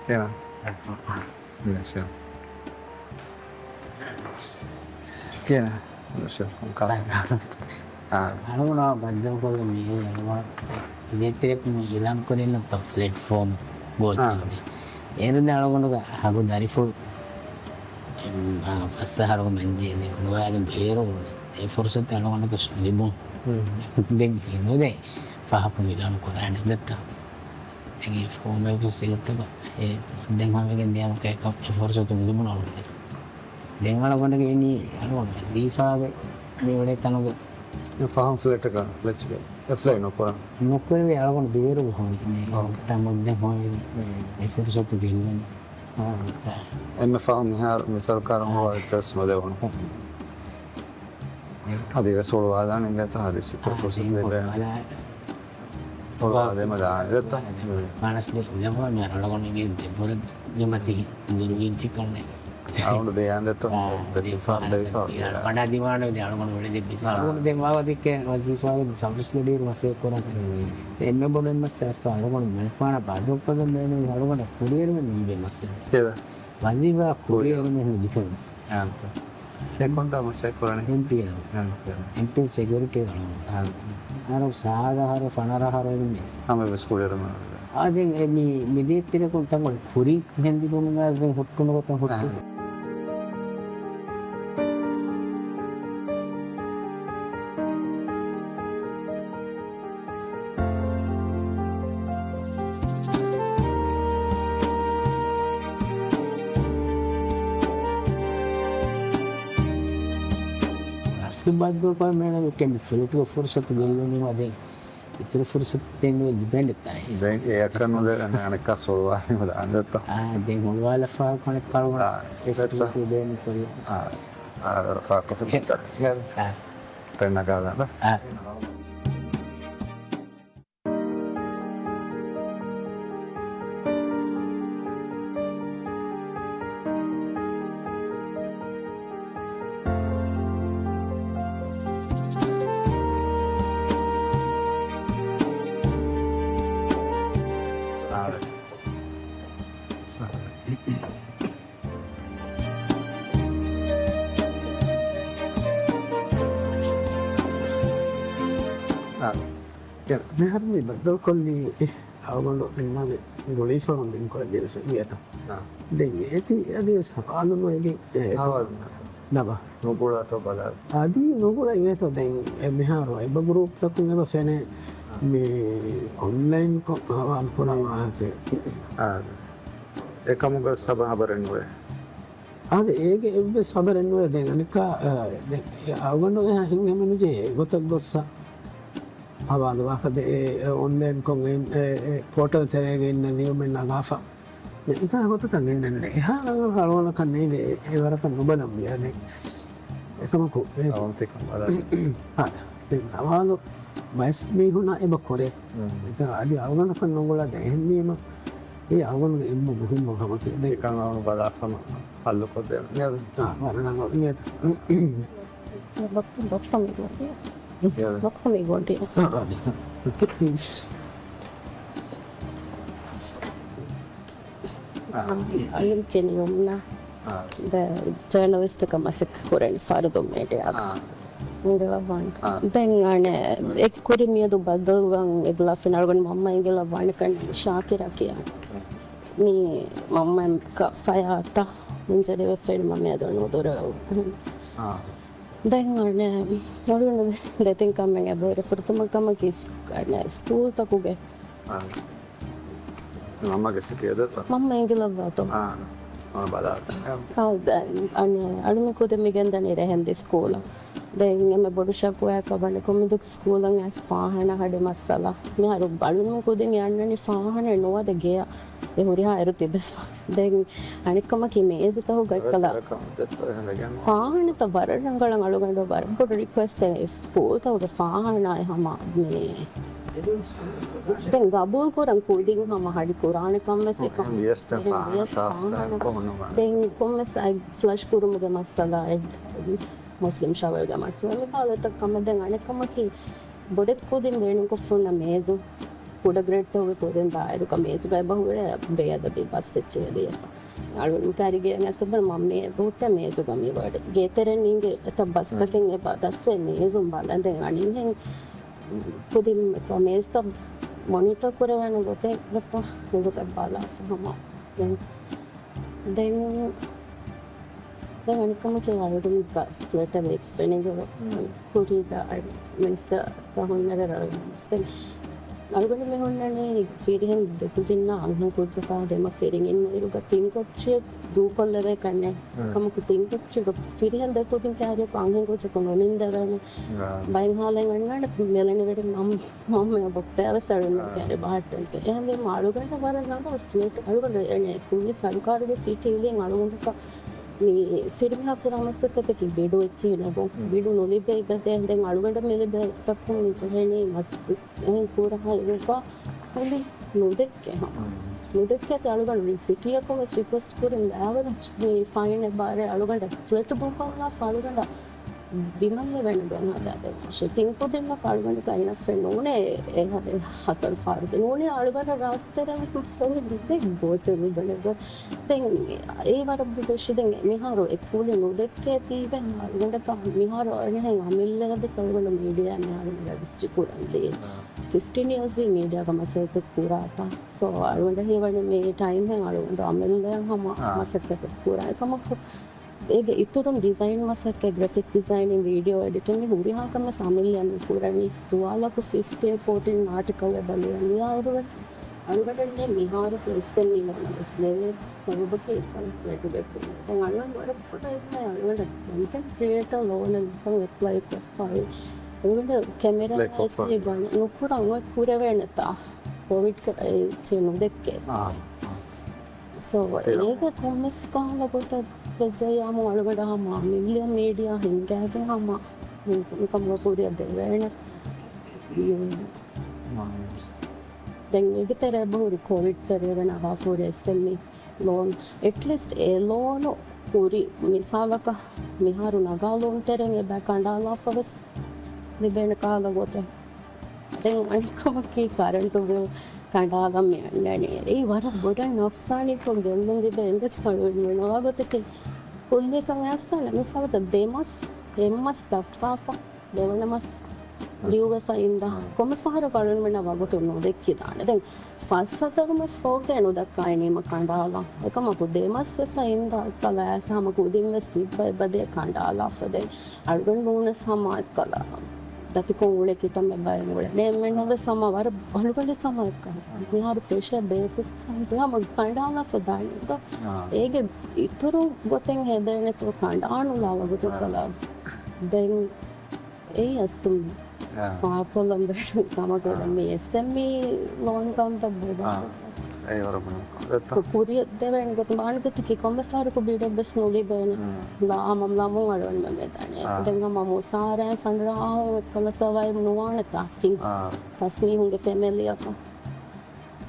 އެނަ. މާޝާ. ކިޔަނަ. މާޝާ. އާ. އަޅުގަނޑާ ބައްދަލުކޮށްލަން މި އަޅުގަނޑު އިދެއްތެރެކު މި އިލާން ކުރިންނަށް ފްލެޓްފޯމް ގޯތި. އާ. އޭރު ދެ އަޅުގަނޑުގެ ހަގު ދަރިފުޅު، އެ، އާ، ފަސް އަހަރުގެ މަންޖެ ދެ އުނގަވާގެން ބޭރު އެ ފުރުސަތު އަޅުގަނޑަކަށް ލިބުން. ދެން ހިނދު ދެ ފަހަކު މިލާނު ކުރާނެސް ދެއްތަ. ދެން އެ ފޯމެއް ވެސް އެގޮތަކަށް އެ ދެން ހަމަގެން ދިޔަމަކަ އެކަ އެ ފުރުސަތު ނުލިބުނު އަޅުގަނޑަކަށް. ދެން އަޅުގަނޑަކަށް އިނީ އަޅުގަނޑު ވަޒީފާގެ މި އުޅޭ ތަނުގެ ފަހުން ފްލެޓަކަށް ފްލެޓްގެ އެޕްލައި ނުކުރަން. ނުކުރެވޭ އަޅުގަނޑު ދުވެރުގެ ހުރި މި އޯ. ޓަމު ދެން ހޯއި މި. އެ ފުރުސަތު ގެއްލުން. އާ. އެންމެ ފަހުން މިހާރު މި ސަރުކާރުން އާ. ހޯވާ އެއްޗެއް ނުދެވުނު. އަދި ވެސް ހުޅުވާލާނެ އިނގޭތޯ ހާދިސް އާ، ފުރުސަތު ދެން ދެވޭނެ. ހުޅުވާލާ. ހުޅުވާލީމަ ދާނެ ދެއްތޯ؟ މާނަސް ދެ އިނގޭ މި ރަނގަޅު މިގެ ދެބުރެ ގެމަތި ދުރުވިންތި ކޮންނެ. އަޅުގަނޑު ދެ އާން ދެއްތޯ؟ އާ، ދެ ދެ ފާ، ދެ ފާ. ވަޑާ ދިވާނެ ދެ އަޅުގަނޑު ވެޅެ ދެ ބިސާ. އާ. އަޅުގަނޑު ދެ މާވަ ދެއްކޭ ވަޒީފާގެ ސަބްސިޑީ މަސޭ ކުރަން. އެންމެ ބޮޑެއް މައްސަލަ އަޅުގަނޑު މެންފާނަ ބަދުކޮށްލަން މޭނުން އަޅުގަނޑަށް ކުރިއެރުމެއް ނުލިބޭ މައްސަލަ. ކޭދަ؟ ވަޒީފާ ކުރިއެރުމެއް ނުލިބޭ މައްސަލަ. އާންތަ. އެ ކޮންތާ މައްސަލަ ކުރަނީ؟ އެމްޕީއެލް. އާންތަ. އެމްޕީއެލް ސެކިއުރިޓީ އަޅުގަނޑު. އާންތަ. އަހަރު ސާދަ އަހަރު ފަނަރަ އަހަރު އެދުމެ. ހަމަ ވެސް ކުރިއެރުމެއް ނުލިބޭ. އާ، ދެން އެ މި، މި ދޭތެރެކުން ތަންކޮޅެއް ކުރި ހެންދިގުމުގަ ދެން ހުއްޓުނު ގޮތަށް ހުއްޓު. އާން. އަސްލު ބައްދަލުކޮށް މޭނަ މިކެން ފުލެޓުގެ ފުރުސަތު ގެއްލުނީމަ ދެން އިތުރު ފުރުސަތު ދެން ލިބެން ދެތާ. ދެން އެއަކަށް ނުލެ އަނެއްކާ ސޮޅުވާލީމަ ދާން ދެއްތޯ. އާ، ދެން ހުޅުވާލަފާ ކަނެއް ކަޅުވަން. އާ، އެ ދެއްތޯ. ފުރުސަތު ދޭން ކޮށް. އާ، އާ، ފާކު ފުރުސަތު. އާ. ޓެން ނަގާލާ. އާ. ސާރެ. ސާރެ. އާ. މިހާރު މި ބައްދަލުކޮށްލީ އަޅުގަނޑު އަންނާނެ ގުޅީފަޅުން ދެން ކޮޅެއް ދިރިފަ އިނގޭތަ؟ އާ. ދެން އޭތި އަދިވެސް ހަވާލު ނުވެގެން އެ ހަވާލު. ނަބަ. ނުގުޅާތޯ ބަލާ. އަދި ނުގުޅަ އިނގޭތޯ ދެން އެ މިހާރު އެބަ ގްރޫޕްތަކުން އެބަ ފެނޭ މި އޮންލައިންކޮށް ހަވާލު ކުރާ ވާހަކަ. އާ. އެކަމުގަ ސަބަ ހަބަރެއް ނުވޭ. އާދެ، އޭގެ އެއްވެސް ހަބަރެއް ނުވޭ. ދެން އަނެއްކާ، އާ، ދެން އަޅުގަނޑު އެހާ ހިތްހަމަނުޖެހޭ ގޮތަށް ގޮއްސަ ހަވާލު ވާހަކަ ދެ، އެ، އެ، އޮންލައިންކޮށް އެ، އެ، އެ، ޕޯޓަލް ތެރޭގަ އިންނަ ލިޔުމެއް ނަގާފަ. އެކާ ގޮތަކަށް އިންނަން އެހާ ރަނގަޅަކަށް ނޭގެ އެ ވަރަކަށް ނުބަލަން ވިޔާ ދެން. އެކަމަކު އޭ އަވަންތިކަން ބަލާ. އާ، ދެން ހަވާލު ބައެއް މީހުންނާ އެބަ ކުރޭ. މް. އެތަ އަދި އަޅުގަނޑަކަށް ނުގުޅާ ދެ އެހެންވީމަ އެ އަޅުގަނޑުގެ އެންމެ މުހިންމު ކަމަކީ. ދެން އެކަން އަޅުގަނޑު ބަލާފަ ހައްލުކޮށްދޭން. އާ، ވަރަށް ރަނގަޅު އިނގޭތަ. ބޮއްކަ، ބޮއްކަ މީގޮނޑި. ބޮއްކަ މީގޮނޑި. އާ، އާ. އަޅުން ކެނި ޔުމްނާ. އާ. ދެ ޖާނަލިސްޓަކަށް މަސައްކަތް ކުރަނީ ފަރުދު މީޑިއާގަ. އާ. އިނގިލަވާން. އާ. ދެން އަނެ އެ ކުރި މިއަދު ބައްދަލުވާން އެގްލާފިން އަޅުގަނޑު މަންމަ އިނގިލަވާނެ ކަން ޝާކިރާ ކިޔާނެ. މީ މަންމަ ކަ ފަޔާތަ އިންޖަރިވެފައި މަ މިއަދު ނުދުރަ. އާ. ދެން އަނެ އަޅުގަނޑު ދެތިން ކަމެއް އެބަހުރި ފުރަތަމަ ކަމަކީ ސް-، އަނެ ސްކޫލްތަކުގެ. އާ. މަންމަގެ ސިޓީ އެދަތަ؟ މަންމަ އިނގިލައްވާތޯ. އާ. އާ، ބަލާ. އާ، ދެން، އަނެ، އަޅުމެން ކުދިން މި ގެންދަނީ ރެހެން ދި ސްކޫލަށް. ދެން އެންމެ ބޮޑު ޝަކުވާއަކަށް ވަނީ ކޮންމެދު ސްކޫލަށް އައިސް ފާހާނާ ހަޑި މައްސަލަ. މިހާރު އަޅުމެން ކުދިން އަންނަނީ ފާހާނާ ނުވަދެ ގެޔަށް. އެ ހުރިހާ އިރު ތިބެފަ. ދެން އަނެއްކަމަކީ މޭޒުތަކުގައި ކަލާ ފާހާނާތައް ވަރަށް ރަނގަޅަށް އަޅުގަނޑު ވަރަށް ބޮޑު ރިކުއެސްޓެއް ސްކޫލްތަކުގެ ފާހާނާއެއް ހަމަ މި ދެން ގަބޫލް ކުރަން ކުދިން ހަމަ ހަޑި ކުރާނެ ކަން ވެސް އެކަން. އެހެން ވިޔަސް ދެން ފާހާނާ ސާފު ކުރުމަށް. ދެން ކޮންމެސް އައި ފްލަޝް ކުރުމުގެ މައްސަލަ، މުސްލިމް ޝަވަލްގެ މައްސަލަ، މި ކަހަލަ އެތައް ކަމެއް. ދެން އަނެއް ކަމަކީ ބޮޑެތި ކުދިން ބޭނުންކޮށްފަ ހުންނަ މޭޒު، ކުޑަ ގްރޭޑްތަކުގެ ކުދިން ދާއިރުގަ މޭޒުގަ އެބަ ހުރެ ބޭއަދަބީ ބަސް އެއްޗެއް ލިޔެފަ. އަޅުން ކައިރިގެއަށް އައިސް މަންމަ އެބަހުއްޓޭ މޭޒުގަ މިވަޑައި. ގޭތެރެ ނިންގި އެތައް ބަސްތަކެއް އެބަ ދަސްވެ މޭޒުން ބަލަން. ދެން އަނެއްހެން ކުދިން މޭޒްތައް މޮނިޓަރ ކުރެވޭނެ ގޮތެއް ގޮތަށް ނުގޮތަށް ބަލާފަ ހަމަ. ދެން، ދެން، ދެން އަނެއްކަމަކީ އަޅުގަނޑު ފްލެޓަށް ލިބިފައި ނިންގެ މިނިސްޓަރ ކަހުންނަގަ ރަވި މިނިސްޓަރ. އަޅުގަނޑު މި ހުންނަނީ ފިރިހެން ދެ ކުދިންނާ އަންހެން ކުއްޖަކާ ދެމަ ފިރިން އިންނަ އިރުގަ ތިން ކޮޓްރިއެއް ދޫކޮށްލެވޭ ކަންނޭ. ކަމަކު ތިން ކޮޓްރިގަ ފިރިހެން ދެ ކުދިން ކައިރިއަކު އަންހެން ކުއްޖަކު ނުނިންދެވޭނެ. ބައެއް ހާލެއް އަންނާނެ މެލެނިވެރިން މަންމަ ބައްޕަޔާ ވެސް އަޅުގަނޑު ކައިރި ބަހައްޓަންޖެ. އެހެންވީމަ އަޅުގަނޑަށް ވަރަށް ރަނގަޅު ފްލެޓް. އަޅުގަނޑު އެނެ ކުއްލި ސަރުކާރުގެ ސިޓީ ލިޔެން އަޅުގަނޑަކަށް މި ފިރިމީހާ ކުރާ މަސައްކަތަކީ ބިޑު އެއްޗިހި ނެގުން. ބިޑު ނުލިބޭ އިބަދޭ. ދެން އަޅުގަނޑަށް މި ލިބޭ ސަކުން މި ޖެހެނީ މަސް އެހެން ކުރަހާ އިރުގަ ކުލި ނުދެއްކޭ ހަމަ. ނުދެއްކޭތީ އަޅުގަނޑު ސިޓީއަކުން ވެސް ރިކުއެސްޓް ކުރިން ބާވަރަށް މި ފައިން އެބާރޭ އަޅުގަނޑަށް ފްލެޓް ބުންކޮށްލާފަ އަޅުގަނޑަށް ބިމަށް ލެވޭނެ ގޮތް ހަދާދެއްވާށޭ. ތިން ކުދިންނަކަށް އަޅުގަނޑު ކައިނައްފެއް ނޫނޭ އެ ހަ-، އެ ހަތަރު ފާރުގެ ނޫނީ އަޅުގަނޑަށް ރާއްޖެތެރޭ ވެސް މައްސަލަ ނުދެއް ގޯޗެއް ލިބެނެ ގޮތް. ދެން އެ ވަރަށް ބޮޑު އިޝޫ. ދެން މިހާރު އެ ކުލި ނުދެއްކޭތީވެ އަޅުގަނޑަކަށް މިހާރު އަނެއްހެން އަމިއްލައަށް ވެސް އަޅުގަނޑު މީޑިއާ މިހާރު ރަޖިސްޓްރީ ކުރަން ދިޔަ. ފިފްޓީން އިޔާސް ވީ މީޑިއާގަ މަސައްކަތް ކުރާތާ. ސޯ، އަޅުގަނޑަށް ހީވަނީ މި ޓައިމް އަޅުގަނޑު އަމިއްލައަށް ހަމަ މަސައްކަތެއް ކުރާ. އެކަމަކު، އޭގެ އިތުރުން ޑިޒައިން މަސައްކަތް، ގްރެފިކް ޑިޒައިނިން، ވީޑިއޯ އެޑިޓިން، މި ހުރިހާ ކަމެއް އަމިއްލައަށް މި ކުރަނީ. ދުވާލަކު ފިފްޓީން ފޯޓީން އާޓިކަލް އެބަ ލިޔަން ލިޔާއިރު ވެސް އަޅުގަނޑަށް މިހާރު އެސްއެމްއީ ވަނަ ވެސް ލެވޭ ސަބަބަކީ އެކަން ފްލެޓުގެ ކުރިން. ދެން އަޅުގަނޑު ވަރަށް ބޮޑަށް އެދުމަށް އަޅުގަނޑަށް ކޮންޓެންޓް ކްރިއޭޓަރ ލޯނަށް ނިކަން އެޕްލައި ކޮށްފައި. އަޅުގަނޑަށް ކެމެރާ އެއްޗެއް ގަން ނުކުރަން އޮތް ކުރެވޭނެތާ؟ ކޮވިޑް އެއްޗެއް ނުދެއްކޭ. ސޯ، އޭގެ ކޮންމެސް ކަހަލަ ގޮތަށް ވެއްޖެއްޔާމު އަޅުގަނޑަށް ހަމަ މިލިއަން މީޑިއާ ހިންގާގެން ހަމަ މިކަމުގަ ކުރިއަށް ދެވޭނެ. ދެން އޭގެ ތެރޭ އެބަހުރި ކޮވިޑް ތެރޭގަ ނަގާފަ ހުރި އެސްއެމްއީ ލޯން، އެޓްލީސްޓް އެ ލޯނު ކުރި މިސާލަކަށް މިހާރު ނަގާ ލޯން ތެރެއިން އެބަ ކަނޑާލާފަ ވެސް ލިބޭނެ ކަހަލަ ގޮތެއް. ދެން އަނެއްކަމަކީ ކަރަންޓު ބިލް ކަނޑާލަން މި އަންނަނީ. އެއީ ވަރަށް ބޮޑަށް ނަފްސާނީކޮށް ގެއްލުން ލިބޭ އެނގޭތޯ އަޅުގަނޑު ނުވާ ގޮތަކީ. ކުއްލިއަކަށް އައިސްފަ މިސާލަކަށް ދެ މަސް، އެއް މަސް ދައްކާފަ، ދެވަނަ މަސް ލިޔުއްވެފަ އިންދާ. ކޮންމެ ފަހަރަކު އަޅުގަނޑުމެންނަށް ވަގުތު ނުދެއްކިދާނެ. ދެން ފަސް ހަތަރު މަސް ސޯކޭ ނުދައްކާ އިނީމަ ކަނޑާލާ. އެކަމަކު ދެ މަސް ވެސް އިންދާ އަތްކަލަ އައިސް ހަމަ ކުދިން ވެސް ތިއްބަ އެބަދޭ ކަނޑާލާފަ. ދެން އަޅުގަނޑު ނޫނަސް ހަމަ އަތްކަލަ ދަތިކޮށް އުޅޭ ކިތަންމެ ބައެއް އުޅެ. ދެން އެންމެންނަށް ވެސް ހަމަ ވަރަށް އަޅުގަނޑު ވެސް ހަމަ އަތްކަލަ. މިހާރު ޕްރެޝަރ ބޭސް ވެސް ކަންޖެހާ ހަމަ ކަނޑާލާފަ ދާނެ. އާ. އޭގެ އިތުރު ގޮތެއް ހެދޭނެތޯ ކަނޑާނުލާ ވަގުތު އާ. ކަލާ. ދެން އެއީ އަސް އާ. ފާކޮށްލަން ބޭނުން ކަމަކަށް އާ. މި އެސްއެމްއީ ލޯން ކަންތައް ބޮޑަށް އާ. އެ ވަރަށް ބޮޑަށް ކުރިއަށް ދެވޭނެ ގޮތުން ބާންގަތަކީ ކޮންމެ ފަހަރަކު ބިޑެއް ވެސް ނުލިބޭނެ. ލާ ހަމަ ލަމުން އަޅުގަނޑުމެން މެދާނެ. އާ. ދެން ހަމަ މުސާރައިން ފަނޑުރާހުން އެއްކަލަ ސަވައި ނުވާނެތާ ފިން. އާ. ފަސް މީހުންގެ ފެމިލީއަކަށް.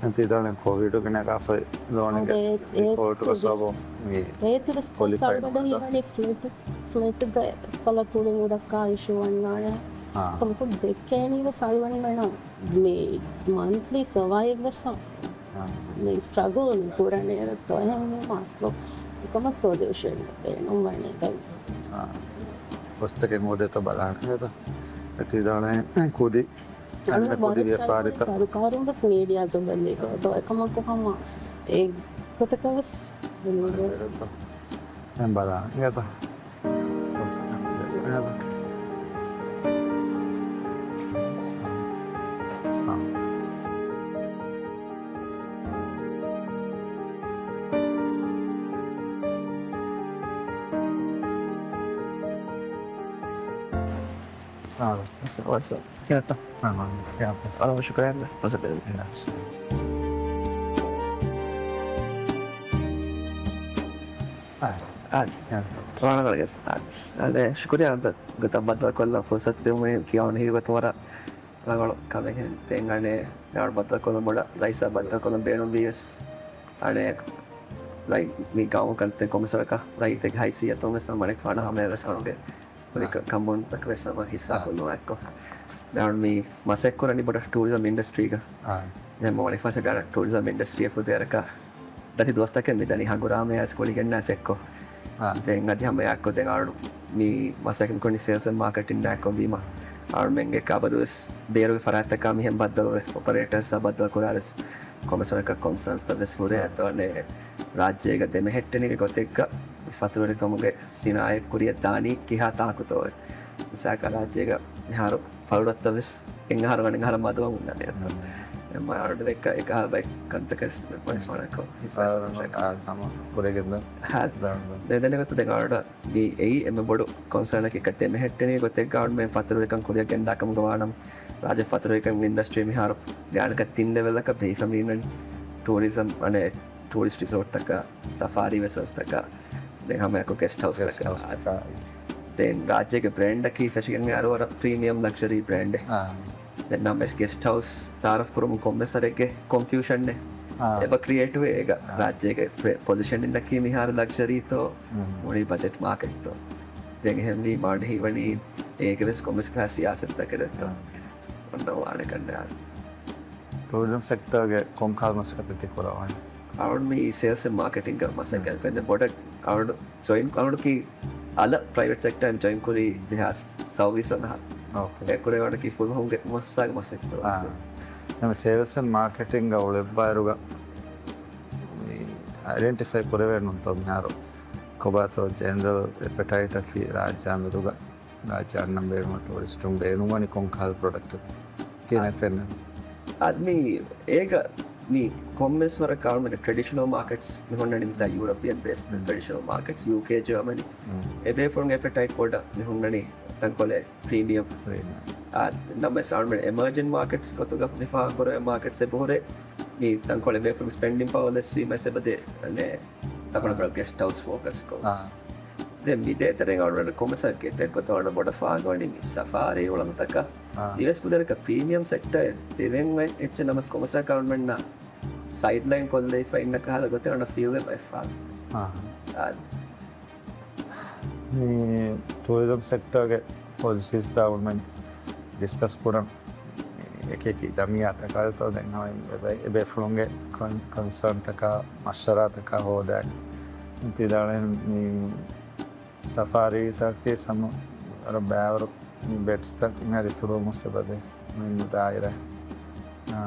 އެތިދާނެ ކޮވިޑުގެ ނަގާފައި ލޯނެއްގެ އާ، ދޭ-، އޭ-، ޑިފޯލްޓުގެ އޭ-، ސަބަބުން މި އޭތި ވެސް ކޮލިފައި ސަރުގަޑަ ނުވާ. ހީވަނީ ފްލެޓް، ފްލެޓްގެ ކަލަ ކުޅި ނުދައްކާ އިޝޫ ވަންނާނެ. އާ. ކަމަކު ދެއްކޭނީ ވެސް އަޅުގަނޑުމެންނަށް މި މަންތްލީ ސަވައިވް ވެސް އާ. މި ސްޓްރަގުލް މި ކުރަނީ އެރަށްތޯ އެހެން މަސްލު ކަމަށް ސޮލިއުޝަން ބޭނުން ވަނީ ދެން. އާ. ގޮސްތަކެއް މުދެތަ ބަލާނެ އެތަ؟ އެތިދާނެ ކުދި އަންނަ ކުދި ވިޔަފާރިތައް. ސަރުކާރުން ވެސް މީޑިއާ ޖޮބެއް ލިބޭ. އެކަމަކު ހަމަ އެ ގޮތަކަށް ވެސް ދެން ބަލާ. އެތަ؟ ސާ. ސާ، ސާ. ކިހިނެއްތަ؟ އާ، އާ. އަލަމް ޝުކުރާ. މަސައްކަތް. އާ. އާ. އާ. އާ. އާ. ޝުކުރިއްޔާ އަންތަ ގޮތަށް ބައްދަލުކޮށްލަން ފުރުސަތު ދެއްވުމުގެ ކިޔާން ހީވަތަ ވަރަށް ރަނގަޅު ކަމެއް ހެން ތެން އަނެއް ދާން ބައްދަލުކޮށްލަން ބޮޑަށް ރައީސާ ބައްދަލުކޮށްލަން ބޭނުންވީވެސް އަނެއް ރައީ މި ގައުމު ކަންތައް ކޮމިސަރަކަށް ރައީތެއްގެ ހައިސިއްޔަތުން ވެސް ހަމަ އަނެއް ފާނަ ހަމަޔަށް ވެސް އަޅުގެ ކުރި އާ. ކަމުން ތަކަށް ވެސް ހަމަ ހިއްސާ އާ. ކޮށްލުމާ އެއްކޮށް. ދާން މި މަސައްކަތް ކުރަނީ ބޮޑަށް ޓޫރިޒަމް އިންޑަސްޓްރީގަ. އާ. ދެން މަ ވަނިފާސަ ގާނަ ޓޫރިޒަމް އިންޑަސްޓްރީ ފުދޭރަކަށް ދަތި ދުވަސްތަކެއް މި ދަނީ ހަނގުރާމަޔާސް ކުޅިގެންނާސް އެއްކޮށް. އާ. ދެން އަދި ހަމަޔާއެއްކޮށް ދެން އަޅު މި މަސައްކަތް ކުރަނީ ސޭލްސް އެންޑް މާކެޓިން އެއްކޮށް ވީމަ އަޅުމެންގެ އަބަދުވެސް ބޭރުގެ ފަރާތްތަކާ މިހެން ބައްދަލުވެ އޮޕަރޭޓާސްއާ ބައްދަލު ކުރާރެސް ކޮމިސަރަކަށް ކޮންސާންސްތައް ވެސް ހުރޭ. އާ. އަތޮޅެ ރާއްޖޭގަ ދެމެހެއްޓެނީގެ ގޮތެއްގަ މި ފަތުރުވެރިކަމުގެ ސިނާއަތް ކުރިއަށް ދާނީ ކިހާ ތާކުތޯ. މިސާލަކަށް ރާއްޖޭގަ މިހާރު ފަރުރަށްތައް ވެސް އެންމެ އަހަރު އަނެއް އަހަރަށް މަދުވަމުން ދަނީ. އެމަ އަޅުގަނޑު ދެއްކާ އެކަހަލަ ބައެއް ކަންތަކެއް ވެސް ވަނިފާނަކޮށް ހިސާބު ހާ، ކުރެގެން ދާން. ހާ. ދެ ދެނެގޮތަށް ދެން އަޅުގަނޑަށް މި އެއީ އެންމެ ބޮޑު ކޮންސާނަކީ އެކަ ދެމެހެއްޓެނީ ގޮތެއްގަ އަޅުމެން ފަތުރުވެރިކަން ކުރިއަށް ގެންދާ ކަމުގަ ވާނަމަ، ރާއްޖެ ފަތުރުވެރިކަން އިންޑަސްޓްރީ މިހާރު ގާނަކަށް ތިން ލެވެލްއަކަށް ބެހިފަ މިއިންނަނީ. ޓޫރިޒަމް، އަނެއް ޓޫރިސްޓް ރިސޯޓްތަކަށް، ސަފާރީ ވެސަލްސްތަކަށް، ދެން ހަމަޔަކު ގެސްޓް ހައުސްތަކަށް. ގެސްޓް ހައުސްތަކަށް. ދެން ރާއްޖޭގެ ބްރޭންޑަކީ ފެށިގެން އަރު ވަރަށް ޕްރީމިއަމް ލަކްޝަރީ ބްރޭންޑެއް. އާ. ދެން ނަމަވެސް ގެސްޓް ހައުސް ތައާރަފް ކުރުމުން ކޮންމެސް ވަރެއްގެ ކޮންފިއުޝަންއެއް. އާ. އެބަ ކްރިއޭޓްވޭ އޭގަ. އާ. ރާއްޖޭގެ ޕްރެ-، ޕޮޒިޝަނިންއަކީ މިހާރު ލަކްޝަރީތޯ، މުޅި ބަޖެޓް މާކެޓްތޯ. ދެން އެހެންވީމާ ހީވަނީ އޭގެ ވެސް ކޮންމެސް ކަހަލަ ސިޔާސަތުތަކެއް ދެއްތޯ. އާ. އޮންނަ ވާނެ ކަންނޭ. ޓޫރިޒަމް ސެކްޓަރގެ ކޮން ކަހަލަ މަސައްކަތެއް ތި ކުރަވާނީ؟ އަޅުގަނޑު މި ސޭލްސް އެންޑް މާކެޓިންގ މަސައްކަތް ކުރަން. ދެން ބޮޑަށް އަޅުގަނޑު ޖޮއިން، އަޅުގަނޑަކީ އަލަށް ޕްރައިވެޓް ސެކްޓަރ އިން ޖޮއިން ކުރީ ދެހާސް ސައުވީސް ވަނަ ހަ. އޯކޭ. އެ ކުރެވޭ އަޅުގަނޑަކީ ފުލުހުންގެ މުއައްސަސާގެ މަސައްކަތް ކުރަން. އާ. ދެން ސޭލްސް އެންޑް މާކެޓިންގ އުޅެއްވާއިރުގަ މި އައިޑެންޓިފައި ކުރެވޭނުންތޯ މިހާރު ކޮބާތޯ ޖެނެރަލް އެޕެޓައިޓަކީ ރާއްޖެ އަނދިރުގަ؟ ރާއްޖެ އަންނަން ބޭނުން ޓޫރިސްޓުން ބޭނުންވަނީ ކޮން ކަހަލަ ޕްރޮޑަކްޓެއް ކިހިނެއް ފެންނަނީ؟ އަދި މި އޭގަ މި ކޮންމެސް ވަރަށް ކާޅުމެން ޓްރެޑިޝަނަލް މާކެޓްސް މި ހުންނަނީ މިސާ ޔޫރަޕިއަން ބޭސްޑް ޓްރެޑިޝަނަލް މާކެޓްސް، ޔޫކޭ، ޖާމަނީ. އެ ބޭފުޅުންގެ އެޕެޓައިޓް ބޮޑަށް މި ހުންނަނީ ތަންކޮޅެއް ޕްރީމިއަމް. ޕްރީމިއަމް. އާ، ނަމަވެސް އަޅުމެން އެމަރޖިން މާކެޓްސް ގޮތުގަ މި ފާހަގަކުރެވޭ މާކެޓްސް އެބަހުރޭ މި ތަންކޮޅެއް ބޭފުޅުން ސްޕެންޑިން ޕަވަރ ލެސްވީމަ އެބަދޭ ތަންކޮޅެއް ގެސްޓް ހައުސް ފޯކަސް ކޮށް. އާ. ދެން މި ދޭތެރޭގަ އަޅުގަނޑު ކޮމިސަރ ގެތެއް ގޮތަށް އަޅުގަނޑު ބޮޑަށް ފާހަގަވަނީ މި ސަފާރީ އުޅަނދުތަކަށް. އާ. މިވެސް ކުދިންނަކަށް ޕްރީމިއަމް ސެކްޓަރ ދެވެން އޮތް އެއްޗެއް ނަމަވެސް ކޮމިސަރ އަޅުގަނޑުމެންނަށް ސައިޑްލައިން ކޮށްލައިފަ އިންނަ ކަހަލަ ގޮތެއް އަންނަ ފީލް އެއް ވެފާ. އާ. އާ. މި ޓޫރިޒަމް ސެކްޓަރގެ ޕޮލިސީސްތައް އަޅުގަނޑުމެން ޑިސްކަސް ކުރަން އެކި އެކި ޖަމިއްޔާތަކާ ދެން ހަމަ އެބޭ-، އެބޭފުޅުންގެ ކޮން-، ކޮންސާންތަކާ މަޝްވަރާތަކާ ހޯދައިގެން ތި ދާނެ މި ސަފާރީތަކީ ސަމަ ވަރަށް ބައިވަރު މި ބެޑްސްތައް މިހާރު އިތުރުވުމަށް ސަބަބެއް މި ދާއިރާ. އާ،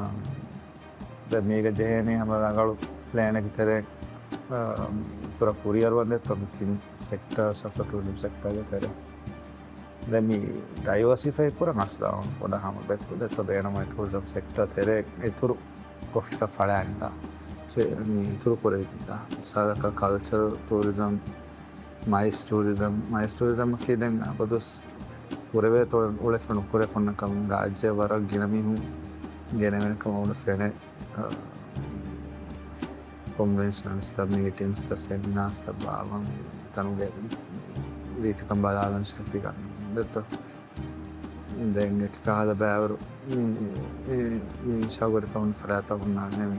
ދެން މީގަ ޖެހޭނީ ހަމަ ރަނގަޅު ޕްލޭނެއްގެ ތެރޭ، އާ، އިތުރަށް ކުރިއަރުވަން ދެއްތޯ މި ތިން ސެކްޓާ، ސަސް ޓޫރިޒަމް ސެކްޓާގެ ތެރޭ. ދެން މި ޑައިވަރސިފައި ކުރަން އަސްލު ބޮޑަށް ހަމަ ބެއްތު ދެއްތޯ ބޭނުމައި ޓޫރިޒަމް ސެކްޓާ ތެރޭ އިތުރު ކޮފީތައް ފަޅާން ދާ. މި އިތުރު ކުރެވިގެން ދާ. މިސާލަކަށް ކަލްޗަރަލް ޓޫރިޒަމް، މައިސް ޓޫރިޒަމް، މައިސް ޓޫރިޒަމް އަކީ ދެން އަބަދުސް ކުރެވޭތޯ އުޅެފަ ނުކުރެފަ އޮންނަ ކަމުން ރާއްޖެ ވަރަށް ގިނަ މީހުން ގެނެވެން ކަމަށް އުޅެ ފެނޭ. އާ، ކޮންވެންޝަންސްތައް، މީޓިންގްސްތައް، ސެމިނާސްތައް ބާވަން ތަނުގެ ރީތިކަން ބަލާލަން ޝެފިގަން ދެއްތޯ. ދެން އެކި ކަހަލަ ބައިވަރު މި، މި، މި ޝައުގުވެރިކަމުން ފަރާތަށް ހުންނާނެ މި.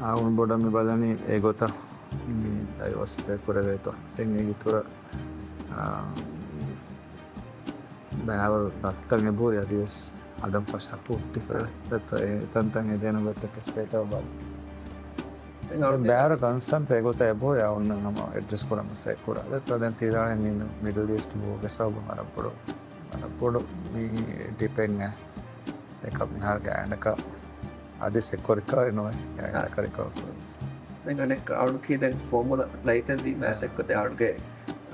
އާ، އުން ބޮޑަށް މި ބަލަނީ އެގޮތަށް މި ޑައިވަރސިފައި ކުރެވޭތޯ. ދެން އޭގެ އިތުރަށް، އާ، ބައިވަރު ރަށްތައް އެބަހުރި އަދިވެސް އަދަން ފަށާ ޕޫއްޓި ކުރެވޭ. ދެއްތޯ އެ ތަންތަން އެދޭނެ ގޮތްތަކެއް ސްޓޭޓަށް ބަލަން. ދެން އަޅު ބައިވަރު ކޮންސަންޓް އެގޮތަށް އެބަހުރި އަ އޮންނަ ހަމަ އެޑްރެސް ކުރަން މަސައްކަތް ކުރާ. ދެއްތޯ ދެން ތި ދާނެ މި މިޑްލް އީސްޓް ބޯގެ ސަބަބުން ވަރަށް ބޮޑު، ވަރަށް ބޮޑު މި ޑިޕެންޑް އެކަ މިހާރުގެ އަނެކަ އަދި ސެކް ކޮށް ރިކަވަރީ ނުވޭ. އަނެކަ ރިކަވަރ ކުރަން. ދެން އަނެއް އަޅުގެ ދެން ފޯމުލަ ރައްތައް ވީމަ އެސެއްކޮތެ އަޅުގެ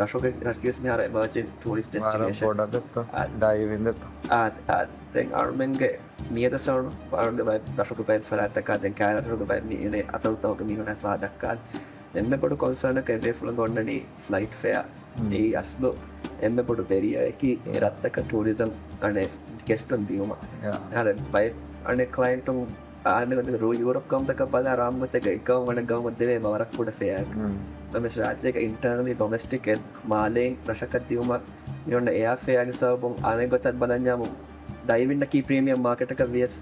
ރަށުގެ ރަށްގެސް މިހާރު އެމާޖިން ޓޫރިސްޓް ވަރަށް ޑެސްޓިނޭޝަން. ބޮޑަށް ދެއްތޯ؟ އާ. ޑައިވިން ދެއްތޯ؟ އާ، އާ، ދެން އަޅުމެންގެ މިއަދަށް އަޅު އަޅުގެ ބައެއް ރަށުގެ ބައެއް ފަރާތްތަކާ ދެން ކައިރި ރަށުގެ ބައެއް މި އިނެ އަތޮޅުތަކުގެ މީހުން ވެސް ވާ ދައްކާ. އެންމެ ބޮޑު ކޮންސާނަކަށް އެބޭފުޅުން އޮންނަނީ ފްލައިޓް ފެއާ. މް. އެއީ އަސްލު އެންމެ ބޮޑު ބެރިއާއަކީ އެ ރަށްތަކަށް ޓޫރިޒަމް އަނެއް ގެސްޓުން ދިއުމަށް. ޔާ. އަހަރެން ބައެއް އަނެއް ކްލައިންޓުން އާންމެ ރޫ ޔޫރަޕް ގައުމުތަކަށް ބަލާ ރާމްގޮތެއްގަ އެއްގައުމު އަނެއް ގައުމަށް ދެވޭ މަ ވަރަށް ކުޑަ ފެއާއެއް. މް. ނަމަވެސް ރާއްޖޭގެ އިންޓަރނަލީ ޑޮމެސްޓިކް އެ މާލެއިން ރަށަކަށް ދިއުމަށް މި އޮންނަ އެއާ ފެއާގެ ސަބަބުން އަނެއް ގޮތަށް ބަލަންޏާމު ޑައިވިންއަކީ ޕްރީމިއަމް މާކެޓަކަށް ވިޔަސް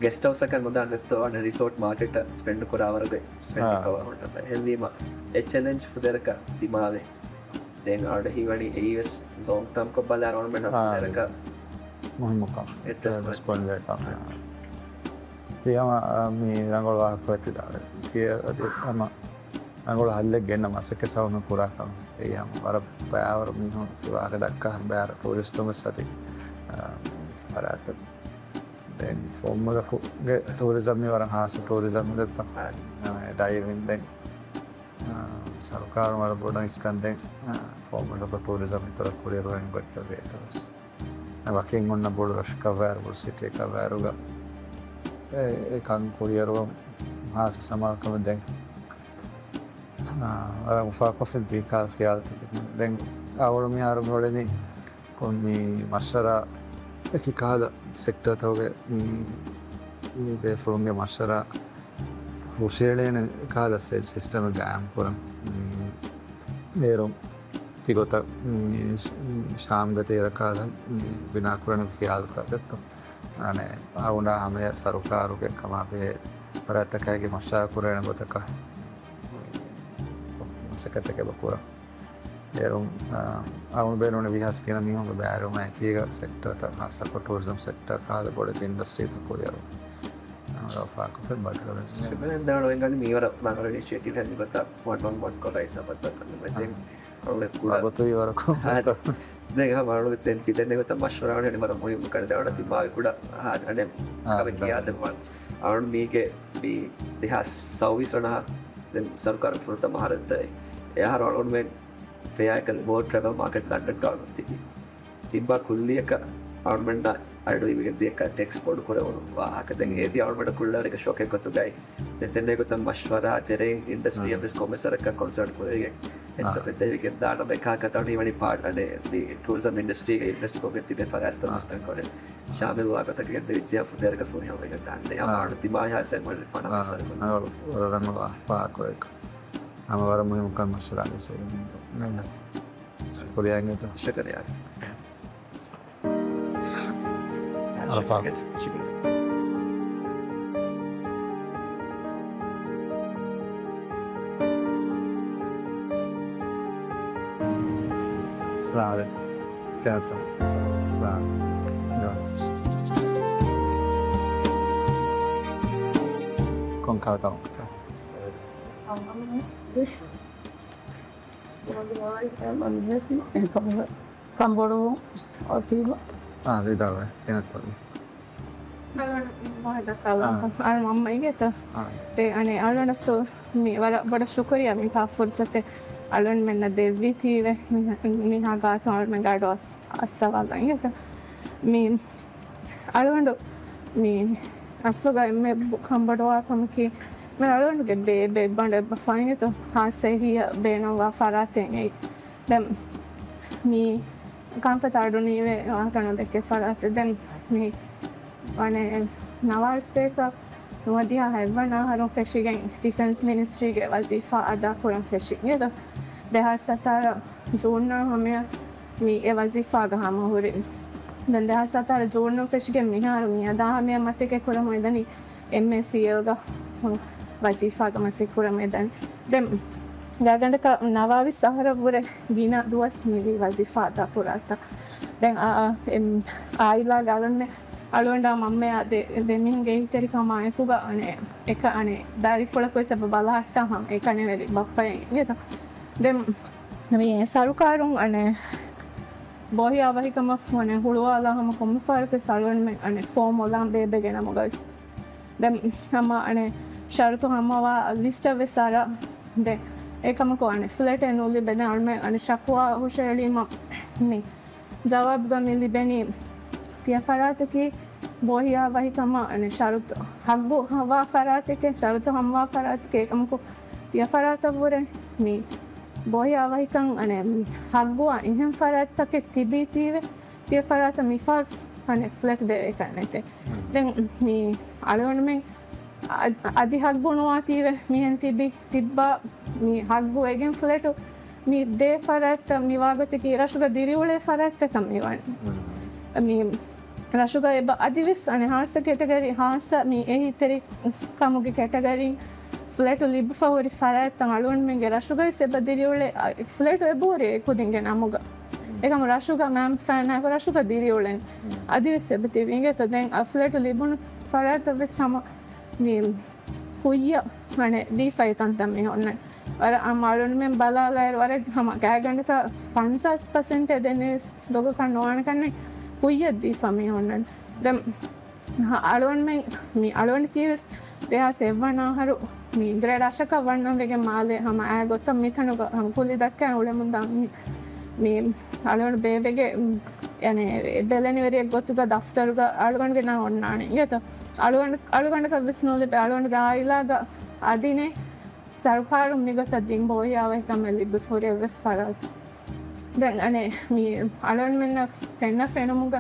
ގެސްޓް ހައުސްއަކަށް ނުދާން ދެއްތޯ އަނެއް ރިސޯޓް މާކެޓަށް ސްޕެންޑް ކުރާ ވަރުގެ ސްޕެންޑިން އާ. ކަވަރ ހުންނަ އެހެންވީމަ އެ ޗެލެންޖް ފުދޭވަރަކަށް ދިމާވޭ. ދެން އަޅު ހީވަނީ އެއީވެސް ލޮންގް ޓާމްކޮށް ބަލާ އަޅުމެން އާ. ފުދޭވަރަކަށް އެއް ރެސްޕޮންސިބިލިޓީ ކަމެއް. ތި ހަމަ، އާ، މި ރަނގަޅު ވާހަކަ އޮތް ތި ދާ. ތި އަދި ހަމަ ރަނގަޅު ހައްލެއް ގެންނަ މަސައްކަތް ސަބަބުން ކުރާ ކަމެއް. އެއީ ހަމަ ވަރަށް ބައިވަރު މީހުން ވާހަކަ ދައްކާ ބައިވަރު ޓޫރިސްޓުން ވެސް އަދި، އާ، ފަރާތަށް. ދެން ފޯމުލަކުގެ ޓޫރިޒަމް މި ވަރަށް ހާސް ޓޫރިޒަމް ދެއްތޯ. އާ، ޑައިވިން ދެން، އާ، ސަރުކާރުން ވަރަށް ބޮޑަށް އިސްކަން ދެން، އާ، ފޯމުލަކު ޓޫރިޒަމް އިތުރަށް ކުރިއަރުވަން ގޮތްކޮށް ވޭތޯ ވެސް. ވަކިން އޮންނަ ބޮޑު ރަށަކަށް ވާއިރު، ބޮޑު ސިޓީއަކަށް ވާއިރުގަ އެ، އެ ކަން ކުރިއަރުވަން ހާސް ސަމާލުކަމެއް ދެން، އާ، ވަރަށް އުފާކޮށްފިން ތީ ކާ ޚިޔާލުތަކެއް. ދެން އަވަޅު މިހާރު މިއުޅެނީ ކޮން މި މަޝްވަރާ އެކި ކަހަލަ ސެކްޓަރތަކުގެ މި، މި ބޭފުޅުންގެ މަޝްވަރާ ހުށައެޅޭނެ ކަހަލަ ސެ-، ސިސްޓަމެއް ގާއިމް ކުރަން. މި އޭރު ތިގޮތަށް މި ޝާމްގެ ތޭރަ ކާލަ މި ބިނާކުރަން ޚިޔާލުތައް ދެއްތޯ. އަނެއް އަވުނާ ހަމަޔަށް ސަރުކާރުގެ ކަމާ ބެހޭ ފަރާތްތަކާއި މަޝްވަރާ ކުރެވޭނެ ގޮތަކަށް މަސައްކަތެއް އެބަ ކުރަން. އޭރު، އާ، އަވުނު ބޭނުން ވީހާސް ގިނަ މީހުންގެ ބައިވެރިވުމާ އެކީގަ ސެކްޓަރތައް ހާއްސަކޮށް ޓޫރިޒަމް ސެކްޓަރ ކަހަލަ ބޮޑެތި އިންޑަސްޓްރީތައް ކުރިއަރު އަވަފާކޮށް ބަދަލުވެ. ދެން އަޅުގަނޑު މީވަރަށް ރަނގަޅު އިނިޝިއޭޓިވް އެއް ގޮތަށް ވަން އޮން ވަން ކޮށް ރައީސާ ބައްދަލުކޮށްލުމަށް ދެން އަޅުގަނޑު ކުޑަ ވަގުތު ވަރަކު. އާ، ދެން ހަމަ އަޅުގަނޑު ދެން ތިދެން އެގޮތަށް މަޝްވަރާ ވަނީ ވަރަށް މުހިއްމު ކަން ދެން އަޅުގަނޑު ތި މާވި ކުޑަ ހާ، އަނެއް އާ، ކަމެއް ދެން ކިޔާދެއްވާން. އަޅުގަނޑު މީގެ މި ދެހާސް ސައުވީސް ވަނަ އަހަރު ދެން ސަރުކާރުން ފުރަތަމަ އަހަރެއް ދައި. އެ އަހަރު އަޅުގަނޑުމެން ފެއާއަކަށް ވޯލްޑް ޓްރެވެލް މާކެޓް ލަންޑަން ގައުނު ތިބި. ތިއްބާ ކުއްލިއަކަށް އަޅުމެންނަށް އަޑު އިވިގެން ދިޔަކަށް ޓެކްސް ބޮޑު ކުރެވުނު ވާހަކަ. ދެން އޭތި އަޅުމެންނަށް ކުއްލަވަރެއްގެ ޝޮކެއް ގޮތުގައި ދެން ދެންނެ ގޮތަށް މަޝްވަރާ ތެރެއިން އިންޑަސްޓްރީ އަށް ވެސް ކޮންމެސް ވަރަކަށް ކޮންސަލްޓް ކުރެވިގެން އެންސަފެއް ދެވިގެން ދާނަމޭ ކާކަތަނީ ވަނީ ޕާޓް އަނެއް މި ޓޫރިޒަމް އިންޑަސްޓްރީގެ އިންވެސްޓް ކޮށްގެން ތިބޭ ފަރާތްތައް މަސްތަން ކޮށް ޝާމިލް ވާ ގޮތަކަށް ގެންދެވިއްޖެ ފުދޭވަރަކަށް ފުރިހަމަވެގެން ދާން. ދެން ހަމަ އަޅު ދިމާވި ހާސަ މަޑި ފަނަ އާ، މައްސަލަ ކުރި. އާ، ވަރަށް ރަނގަޅު ވާހަކަ އެކަ. ހަމަ ވަރަށް މުހިއްމު ކަން މަޝްވަރާ ދެއްވީ. ޝުކުރިއްޔާ އިނގޭތޯ. ޝުކުރިއްޔާ. އަރަފާ. ޝުކުރިއްޔާ. އައްސަލާމު ޢަލައިކުމް. ކެނެތޯ؟ އައްސަލާމު ޢަލައިކުމް. ކޮން ކަހަލަ ކަމެއްތޯ؟ އައްސަލާމު ޢަލައިކުމް. މަންމަ. ކަންބޮޑުވުން އޮތީމަ. އާ، ވިދާޅުވެ. ގެނައްތަ. އަޅުގަނޑު މައްމައިގެތަ؟ އާ. ދެ އަނެއް އަޅުގަނޑަސް މި ވަރަށް ބޮޑަށް ޝުކުރިއްޔާ މި ފާ ފުރުސަތެއް އަޅުގަނޑުމެންނަށް ދެއްވީތީވެ މި، މިހާ ގާތު އަޅުގަނޑު އަޑު އަސް، އައްސަވާލަން އިނގޭތަ؟ މި އަޅުގަނޑު މި އަސްލުގަ އެންމެ ބު-، ކަންބޮޑުވާ ކަމަކީ، މި އަޅުގަނޑުގެ ބޭބެ ބަނޑެއް ބަފާ އިނގޭތޯ، ހާއްސަ އެހީއަށް ބޭނުންވާ ފަރާތެއް އެއީ. ދެން މި ކާންފަތަށް އަޑު ނީވޭ ވާހަކަ ނުދެއްކޭ ފަރާތެއް. ދެން މި އަނެއް ނަވާރަސްތޭކަ ނުވަދިހަ ހަތްވަނަ އަހަރުން ފެށިގެން ޑިފެންސް މިނިސްޓްރީގެ ވަޒީފާ އަދާ ކުރަން ފެށި. އިނގޭތޯ؟ ދެހާސް ސަތާރަ ޖޫންއާ ހަމަޔަށް މި އެ ވަޒީފާގަ ހަމަ ހުރި. ދެން ދެހާސް ސަތާރަ ޖޫނުން ފެށިގެން މިހާރު މިއަދާ ހަމަޔަށް މަސައްކަތް ކުރަމު އެދަނީ އެމްއޭސީއެލްގަ ވަޒީފާގަ މަސައްކަތް ކުރަމު އެދަނީ. ދެން ގާތްގަނޑަކަށް ނަވާވީސް އަހަރަށްވުރެ ގިނަ ދުވަސް މިވީ ވަޒީފާ އަދާ ކުރާތާ. ދެން އާ، އާ، އެމް، އާއިލާގަ އަޅުންނެ، އަޅުގަނޑާ މަންމަޔާ ދެ، ދެމީހުންގެ އެހީތެރިކަމާ އެކުގަ އަނެއް އެކަ އަނެއް ދަރިފުޅަކުވެސް އެބަ ބަލަހައްޓާ ހަމަ އެކަނިވެރި ބައްޕައެއް އިނގޭތަ؟ ދެން މި ސަރުކާރުން އަނެއް ބޯހިޔާވަހިކަމަށް އަނެއް ހުޅުވާލާ ހަމަ ކޮންމެ ފަހަރަކުވެސް އަޅުގަނޑުމެން އަނެއް ފޯމް އޮލާން ބޭބެގެ ނަމުގަވެސް. ދެން ހަމަ އަނެއް ޝަރުތު ހަމަވާ ލިސްޓަށް ވެސް އަރާ. ދެން އެކަމަކު އަނެއް ފްލެޓެއް ނުލިބޭ. ދެން އަޅުމެން އަނެއް ޝަކުވާ ހުށައެޅީމަ މި ޖަވާބުގަ މި ލިބެނީ ތިޔަ ފަރާތަކީ ބޯހިޔާވަހިކަމަށް އަނެއް ޝަރުތު ހައްގު ހަވާ ފަރާތެކޭ، ޝަރުތު ހަމަވާ ފަރާތެކޭ. އެކަމަކު ތިޔަ ފަރާތަށްވުރެ މި ބޯހިޔާވަހިކަން އަނެއް ހައްގުވާ އެހެން ފަރާތްތަކެއް ތިބީތީވެ، ތިޔަ ފަރާތަށް މިފަހަރު އަނެއް ފްލެޓް ދެވޭކަށް ނެތޭ. ދެން މި އަޅުގަނޑުމެން އަ-، އަދި ހައްގު ނުވާތީވެ މިހެން ތިބި، ތިއްބާ މި ހައްގު ވެގެން ފްލެޓު މި ދޭ ފަރާތްތައް މި ވާގޮތަކީ ރަށުގަ ދިރިއުޅޭ ފަރާތްތަކަށް މި ވަނީ. މި ރަށުގަ އެބަ އަދިވެސް އަނެއް ހާއްސަ ކެޓަގަރީ، ހާއްސަ މި އެހީތެރި ކަމުގެ ކެޓަގަރީން ފްލެޓު ލިބިފަ ހުރި ފަރާތްތައް އަޅުގަނޑުމެންގެ ރަށުގައި އެބަ ދިރިއުޅޭ، އަ، ފްލެޓު އެބަހުރި އެ ކުދިންގެ ނަމުގަ. އެކަމު ރަށުގަ މައިންބަފައިންނާއެކު ރަށުގަ ދިރިއުޅެން އަދިވެސް އެބަ ތިބި އިނގޭތޯ. ދެން އަ ފްލެޓު ލިބުނު ފަރާތަށް ވެސް ހަމަ މި ކުއްޔަށް އަނެއް ދީފައި ތަންތަން މި އޮންނަން. ވަރަށް އަ މަ އަޅުންމެން ބަލާލާއިރު ވަރަށް ހަމަ ގާތްގަނޑަކަށް ފަންސާސް ޕަސެންޓެއް ދެންނެވިސް ދޮގަކަށް ނުވާނެ ކަންނެ ކުއްޔަށް ދީފަ މި އޮންނަން. ދެން އަޅުގަނޑުމެން މި އަޅުގަނޑަކީވެސް ދެހާސް އެއްވަނަ އަހަރު މި ގްރޭޑް އަށަކަށް ވަންނަން ވެގެން މާލެ ހަމަ އާ ގޮތަށް މިތަނުގަ ހަމަ ކުލި ދައްކައި އުޅެމުންދާ މި، މި އަޅުގަނޑު ބޭބެގެ އެނެ ބެލެނިވެރިއެއް ގޮތުގަ ދަފްތަރުގަ އަޅުގަނޑުގެ ނަން އޮންނާނެ އިނގޭތޯ. އަޅުގަނޑު، އަޅުގަނޑަކަށް ވެސް ނުލިބޭ އަޅުގަނޑުގެ އާއިލާގަ އަދިނެ ސަރުކާރުން މިގޮތަށް ދިން ބޯހިޔާވަހިކަމެއް ލިބިފަ ހުރި އެއްވެސް ފަރާތެއް. ދެން އަނެއް މި އަޅުގަނޑުމެންނަށް ފެންނަ ފެނުމުގަ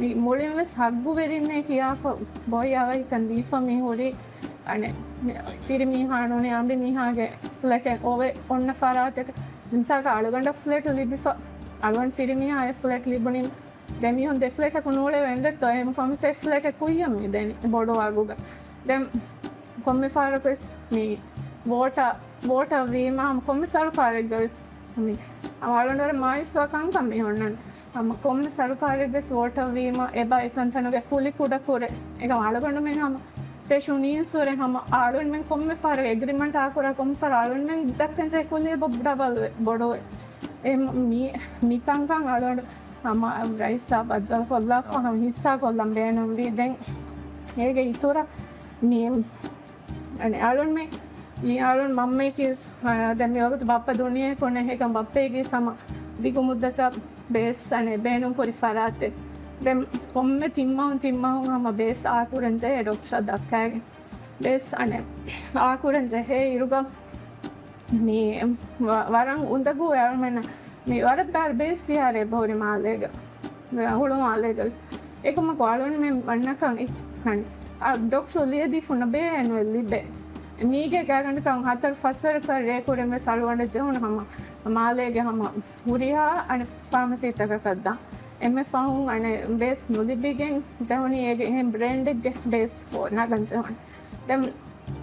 މި މުޅިން ވެސް ހައްގުވެރިންނޭ ކިޔާފަ ބޯހިޔާވަހިކަން ދީފަ މި ހުރީ އަނެއް މި ފިރިމީހާ ނޫނީ އަނބިމީހާގެ ފްލެޓެއް އޮވެ އޮންނަ ފަރާތެއް. މިސާލަކަށް އަޅުގަނޑަށް ފްލެޓު ލިބިފަ އަޅުގަނޑު ފިރިމީހާ އެއް ފްލެޓް ލިބުނީ ދެމީހުން ދެ ފްލެޓަކު ނޫޅެވޭ އިނދެއްތޯ؟ އެހެން ކޮންމެސް އެއް ފްލެޓެއް ކުއްޔަށް މި ދެނީ ބޮޑު ވަގުގަ. ދެން ކޮންމެ ފަހަރަކުވެސް މި ވޯޓަށް، ވޯޓަށް ވީމާ ކޮންމެ ސަރުކާރެއްގަވެސް މި އަޅުގަނޑު ވަރަށް މާޔޫސްވާ ކަންކަން މި އޮންނަން. ހަމަ ކޮންމެ ސަރުކާރެއްގަވެސް ވޯޓަށް ވީމާ އެބަ އެތަންތަނުގެ ކުލި ކުޑަކުރޭ. އެކަމް އަޅުގަނޑުމެން ހަމަ ފެށުނީންސުރެ ހަމަ އަޅުގަނޑުމެން ކޮންމެ ފަހަރަކު އެގްރިމަންޓް އާކުރާ ކޮންމެ ފަހަރަކު އަޅުގަނޑުމެން ދައްކަން ޖެހޭ ކުލި އެބަ ޑަބަލް ބޮޑުވޭ. އެ މި، މި ކަންކަން އަޅުގަނޑު ހަމަ ރައީސް ސާބް އައްދަލް ކޮށްލާފަ ހަމަ ހިއްސާ ކޮށްލަން ބޭނުންވީ. ދެން އޭގެ އިތުރަށް މި އަނެއް އަޅުން މި، މި އަޅުން މަންމަޔަކީ ވެސް، އާ، ދެން މިވަގުތު ބައްޕަ ދުނިޔެއަކު ނެހޭކަން ބައްޕައިގެ ހަމަ ދިގު މުއްދަތަށް ބޭސް އަނެއް ބޭނުންކުރި ފަރާތެއް. ދެން ކޮންމެ ތިން މަހުން ތިން މަހުން ހަމަ ބޭސް އާކުރަން ޖެހޭ ޑޮކްޓަރަށް ދައްކައިގެން. ބޭސް އަނެއް އާކުރަން ޖެހޭ އިރުގަ މި ވަ-، ވަރަށް އުނދަގޫ އަޅުމެންނަށް މި ވަރަށް ބާރު ބޭސް ވިހާރައެއް ބަހުރި މާލޭގަ، ހުޅު މާލޭގަ ވެސް. އެކަމަކު އަޅުންމެން ވަންނަކަން އެ-، އަން-، އަ، ޑޮކްޓަރު ލިޔެދީފުން ބޭނުން ލިބޭ. މީގެ ގާތްގަނޑަކަށް ހަތަރު ފަސްވަރަކަށް ރޭކުރެން ވެސް އަޅުގަނޑަށް ޖެހުނު ހަމަ މާލޭގެ ހަމަ ހުރިހާ އަނެއް ފާމަސީތަކަކަށް ދާން. އެންމެ ފަހުން އަނެއް ބޭސް ނުލިބިގެން ޖެހުނީ އޭގެ އެހެން ބްރޭންޑެއްގެ ބޭސް ނަގަން ޖެހުނު. ދެން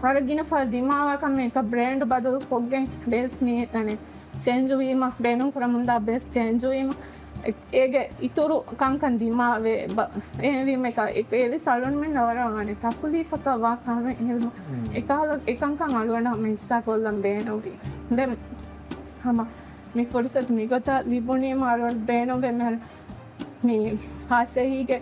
ވަރަށް ގިނަ ފަހަރު ދިމާވާ ކަމެއް ބްރޭންޑް ބަދަލު ކޮށްގެން ބޭސް މި އަނެއް ޗޭންޖު ވީމަ، ބޭނުން ކުރަމުންދާ ބޭސް ޗޭންޖު ވީމަ، އެ-، އޭގެ އިތުރު ކަންކަން ދިމާވޭ ބަ-، އެހެންވީމަ އެ-، އެ-، އެވެސް އަޅުގަނޑުމެންނަށް ވަރަށް އަނެއް ތަކުލީފަކަށް ވާ ކަމެއް ހިލްމަ. އެކަހަލަ އެކަންކަން އަޅުގަނޑަށް ހަމަ ހިއްސާ ކޮށްލަން ބޭނުންވީ. ދެން ހަމަ މި ފުރުސަތު މިގޮތަށް ލިބުނީމަ އަޅުގަނޑު ބޭނުންވޭ މިހާރު މި ހާސް އެހީގެ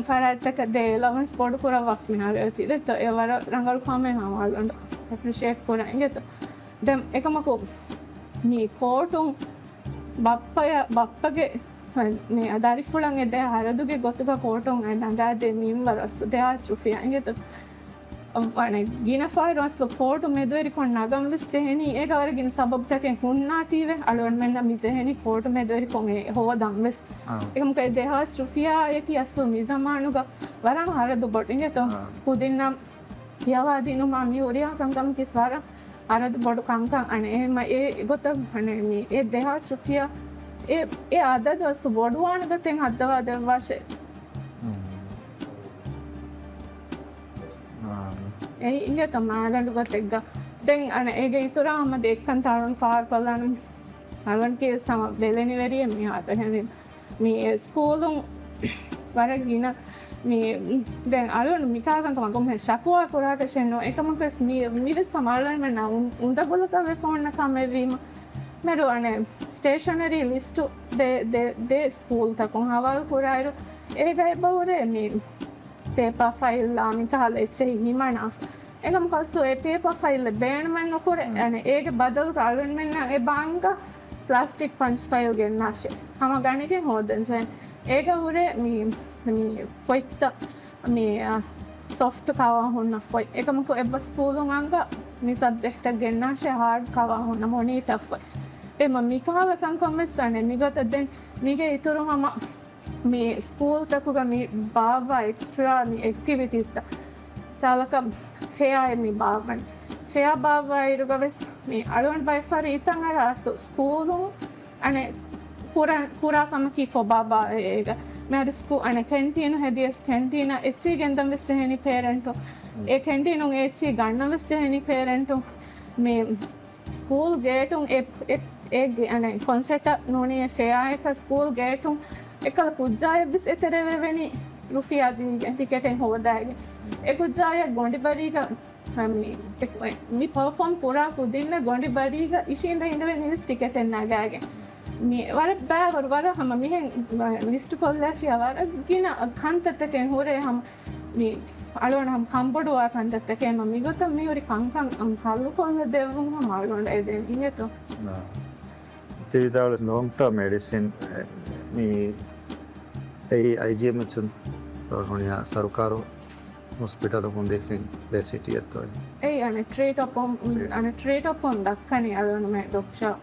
ފަރާތްތަކަށް ދޭ އެލަވަންސް ބޮޑު ކުރައްވާފަ މިހާރު އޮތީ. ދެއްތޯ އެ ވަރަށް ރަނގަޅު ކަމެއް ހަމަ އަޅުގަނޑު އެޕްރިޝިއޭޓް ކުރަން އިނގޭތޯ. ދެން އެކަމަކު މި ކޯޓުން ބައްޕަޔަށް، ބައްޕަގެ މި ދަރިފުޅަށް އެ ދެ ހަރަދުގެ ގޮތުގަ ކޯޓުން ނަގާދޭ މިންވަރު އަސްލު ދެހާސް ރުފިޔާ އިނގޭތޯ. ވަނެ ގިނަ ފަހަރު އަސްލު ކޯޓު މެދުވެރިކޮށް ނަގަން ވެސް ޖެހެނީ. އޭގަ ވަރަށް ގިނަ ސަބަބުތަކެއް ހުންނާތީވެ އަޅުގަނޑުމެންނަށް މި ޖެހެނީ ކޯޓު މެދުވެރިކޮށް އެ ހޯދަން ވެސް. އާ. އެކަމަކު އެ ދެހާސް ރުފިޔާއަކީ އަސްލު މި ޒަމާނުގަ ވަރަށް ހަރަދު ބޮޑު އިނގޭތޯ. އާ. ކުދިންނަށް ކިޔަވާދިނުމާ މި ހުރިހާ ކަންކަމަކީ ވަރަށް ހަރަދު ބޮޑު ކަންކަން. އަނެއް އެހެމަ އެ ގޮތަށް އަނެއް މި އެ ދެހާސް ރުފިޔާ އެ، އެ އަދަދު އަސްލު ބޮޑުވާނެ ގޮތެއް ހައްދަވާ ދެއްވާށޭ. އެއީ އިނގޭތޯ މާގަނޑު ގޮތެއްގަ. ދެން އަނެއް އޭގެ އިތުރަށް ހަމަ ދެއްކަން ތާޅުން ފާހަގަކޮށްލާނަން. އަޅުގަނޑު ކީވެސް ހަމަ ބެލެނިވެރިއެއް މި އަދަހެނި މި ސްކޫލުން ވަރަށް ގިނަ މި ދެން އަޅުގަނޑު މިކާކަން ކަމަށް ޝަކުވާ ކުރާކަށެއް ނޫން. އެކަމަކުވެސް މި، މިވެސް ހަމަ އަޅުގަނޑުމެންނަށް އުނދަގުލަކަށް ވެފަ އޮންނަ ކަމެއްވީމަ. މެރު އަނެއް ސްޓޭޝަނަރީ ލިސްޓު ދެ، ދެ، ދެ ސްކޫލްތަކުން ހަވާލު ކުރާއިރު، އޭގަ އެބަހުރޭ މި ޕޭޕާ ފައިލްއާ މިކަހަލަ އެއްޗެހި ހިމަނާފަ. އެކަމަކު އަސްލު އެ ޕޭޕާ ފައިލް ބޭނުމެއް ނުކުރޭ. އަނެއް އޭގެ ބަދަލުގަ އަޅުގަނޑުމެންނަށް އެ ބާންގަ ޕްލާސްޓިކް ޕަންޗް ފައިލް ގެންނާށޭ. ހަމަ ގަނެގެން ހޯދަން ޖެހެން. އޭގަ ހުރޭ މި، މި ފޮތްތައް މި، އަ، ސޮފްޓް ކަވާ ހުންނަ ފޮތް. އެކަމަކު އެއްބަ ސްކޫލުން އަނގަ މި ސަބްޖެކްޓަށް ގެންނާށޭ ހާޑް ކަވާ ހުންނަ މޮނީޓަ ފޮތް. އެމަ މިކަހަލަ ކަންކަން ވެސް އަނެއް މިގޮތަށް ދެން މީގެ އިތުރު ހަމަ މި ސްކޫލްތަކުގަ މި ބާއްވާ އެކްސްޓްރާ މި އެކްޓިވިޓީސްތައް. ސާލަކަށް ފެއާއެއް މި ބާއްވަން. ފެއާ ބާއްވާއިރުގަ ވެސް މި އަޅުގަނޑު ބައެއް ފަހަރު ހިތަށް އަރާ ސް-، ސްކޫލުން އަނެއް ކުރާ، ކުރާ ކަމަކީ ކޮބާބާ އޭގަ. މިހާރު ސްކޫ-، އަނެއް ކެންޓީނު ހެދިޔަސް ކެންޓީނަށް އެއްޗެހި ގެންދަން ވެސް ޖެހެނީ ޕޭރެންޓު. އެ ކެންޓީނުން އެ އެއްޗެހި ގަންނަން ވެސް ޖެހެނީ ޕޭރެންޓު. މި ސްކޫލް ގޭޓުން އެ، އެ، އެ ގެ-، އަނެއް ކޮންސެޓަށް ނޫނީ އެ ފެއާއަކަށް ސްކޫލް ގޭޓުން އެކަލަ ކުއްޖާއެއް ވެސް އެތެރެވެނީ ރުފިޔާ ދީގެން ޓިކެޓެއް ހޯދައިގެން. އެ ކުއްޖާއަށް ގޮނޑި ބަރީގަ، މި، އެ، މި ޕަރފޯމް ކުރާ ކުދިންނަށް ގޮނޑި ބަރީގަ އިށީނދެ އިނދެވެނީ ވެސް ޓިކެޓެއް ނަގާގެން. މި ވަރަށް ބައިވަރު ވަރަށް ހަމަ މިހެން ލިސްޓު ކޮށްލާފިޔާ ވަރަށް ގިނަ ކަންތައްތަކެއް ހުރޭ ހަމަ މި އަޅުގަނޑު ހަމަ ކަންބޮޑުވާ ކަންތައްތަކެއް މި ހުރި ކަންކަން ހައްލު ކޮށްލަ ދެއްވުން ހަމަ އަޅުގަނޑު އެދެން އިނގޭތޯ. ތި ވިދާޅުވެސް ލޯން ޓާމް މެޑިސިން މި އެއީ އައިޖީއެމްއެޗުން ހުންނަ ސަރުކާރު ހޮސްޕިޓަލަކުން ދީފިން ބޭސް ސިޓީއެއްތޯ؟ އެއީ އަނެއް ޓްރީޓް އަޕޯން، ޓްރީޓް. އަނެއް ޓްރީޓް އަޕޯން ދައްކަނީ އަޅުގަނޑުމެ ޑޮކްޓަރ.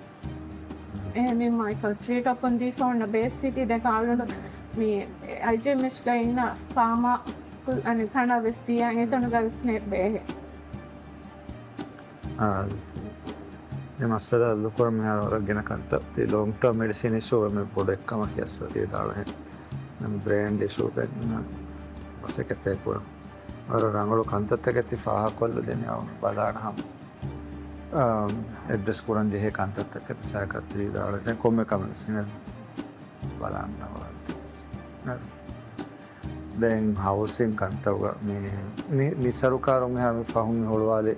އެހެންވީމަ އެކަލަ ޓްރީޓް އަޕޯން ދީފަ އޮންނަ ބޭސް ސިޓީ ދެން އަޅުގަނޑު މި އައިޖީއެމްއެޗްގަ އިންނަ ފާމާ އަނެއް ތަނަށް ވެސް ދިޔަ އެތަނުގަ ވެސް ނެއް ބޭހެ. އާ، މި މައްސަލަ ހައްލުކުރަން މިހާރު ވަރަށް ގިނަ ކަންތައް. ތި ލޯން ޓާމް މެޑިސިން އިޝޫ އެންމެ ބޮޑު އެއްކަމަކީ އަސްލު ތި ވިދާޅުވިހެން. މި ބްރޭން އިޝޫ ގެންނަ މަސައްކަތްތައް ކުރަން. ވަރަށް ރަނގަޅު ކަންތައްތަކެއް ތި ފާހަގަކޮށްލަ ދެނީ އަޅުގަނޑު ބަލާނަ ހަމަ. އާ، އެޑްރެސް ކުރަން ޖެހޭ ކަންތައްތަކެއް މިސާލަކަށް ތި ވިދާޅުވި ދެން ކޮންމެ ކަމެއް ވެސް ބަލާނަ ވަރަށް. ދެން ހައުސިން ކަންތައްގަ މި، މި، މި ސަރުކާރުން މިހާރު މި ފަހުން މި ހުޅުވާލި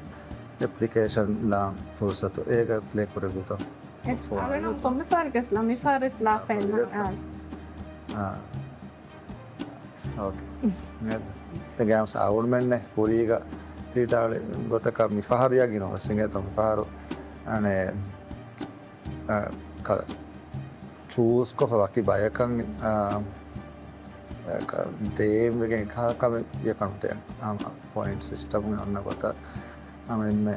އެޕްލިކޭޝަން ލާން ފުރުސަތު އޭގަ ޕްލޭ ކުރެއްވިތޯ؟ އެ، އަޅުގަނޑު ކޮންމެ ފަހަރަކަސް ލާ، މި ފަހަރަސް ލާފައިން. އާ. އާ. އޯކޭ. ދެން ގާމްސް އަޅުގަނޑުމެންނެ ކުރީގަ ތި ވިދާޅުވި ގޮތަކަށް މި ފަހަރު ޔަގީން ހޮސްސިނގޭތޯ މި ފަހަރު އަނެއް އަ، ކަ-، ޗޫސްކޮށްފަ ވަކި ބަޔަކަށް، އަ، އަ، ކަ-، ދޭންވެގެން އެކަހަލަ ކަމެއް ވިޔަކަށް ނުދޭން. ހަމަ ޕޮއިންޓް ސިސްޓަމް އޮންނަ ގޮތަށް ހަމަ އެންމެ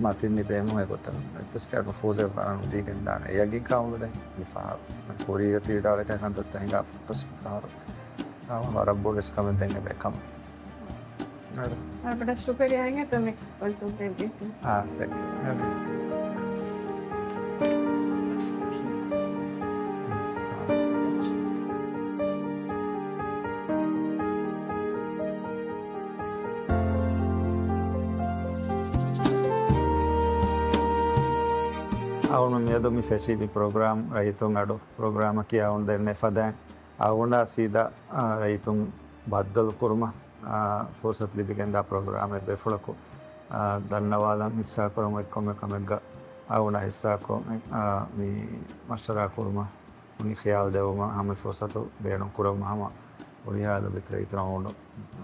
މަތިން ލިބޭމު އެގޮތަށް އެއްވެސް ކައިރިން ފޫޒެއް ވަރަށް ނުދީގެން ދާނެ. އެޔަގީން ކަމުގަ ދެން މި ފަހަރު ކުރީގަ ތި ވިދާޅުވި ކަންތައްތައް ހިނގާ ފޮކަސް މި ފަހަރު ހަމަ ވަރަށް ބޮޑު ވެސް ކަމެއް ދެން އެބަ ކަމަށް. އަޑު. އަޑު ބޮޑަށް ޝުކުރިއްޔާ އިނގޭތޯ މި ފުރުސަތު ދެއްވީތީ. އާ، ޗެކް. އަޑު. އަޅުގަނޑު މިއަދު މި ފެށީ މި ޕްރޮގްރާމް ރައްޔިތުން އަޑު ޕްރޮގްރާމަކީ އަޅުގަނޑު ދެންނެވި ފަދައިން އަޅުގަނޑާ ސީދާ، އާ، ރައްޔިތުން ބައްދަލު ކުރުމަށް އާ، ފުރުސަތު ލިބިގެންދާ ޕްރޮގްރާމެއް ބޭފުޅަކު، އާ، ދަންނަވާލަން ހިއްސާކުރަން އޮތް ކޮންމެ ކަމެއްގަ، އަޅުގަނޑާ ހިއްސާކޮށް، އާ، މި މަޝްވަރާ ކުރުމަށް ވަނީ ޚިޔާލު ދެވުމަށް ހަމަ ފުރުސަތު ބޭނުން ކުރަމުން ހަމަ ހުރިހާ ލޮބިތެރި އިތުރަށް އަޅުގަނޑު،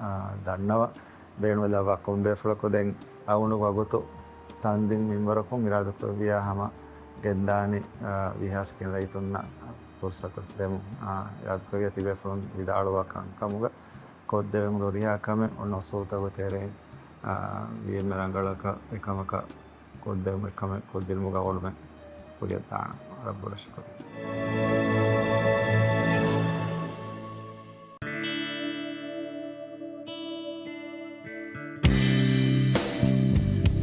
އާ، ދަންނަވަން. ބޭނުންވެލާ ވަކި ކޮންމެ ބޭފުޅަކު ދެން އަޅުގަނޑު ވަގުތު ތަންދިން މިންވަރަކުން އިރާދަކުރެއްވިއްޔާ ހަމަ ގެންދާނީ، އާ، ވީހާވެސް ގިނަ ރައްޔިތުންނަށް ފުރުސަތު ދެމުން، އާ، އިރާދަކުރެއްވިއްޔާ ތިބޭފުޅުން ވިދާޅުވާ ކަންކަމުގަ ކޮށްދެވެން ހުރިހާ ކަމެއް އޮންނަ އުސޫލުތަކުގެ ތެރެއިން، އާ، ވީއެމްއޭ ރަނގަޅަކަށް އެކަމަކަށް ކޮށްދެވުމަށް ކަމެއް ކޮށްދިނުމުގަ އޮޅުމެއް ކުރިއަށް ދާނަން. ރައްބުގެ ޝުކުރު.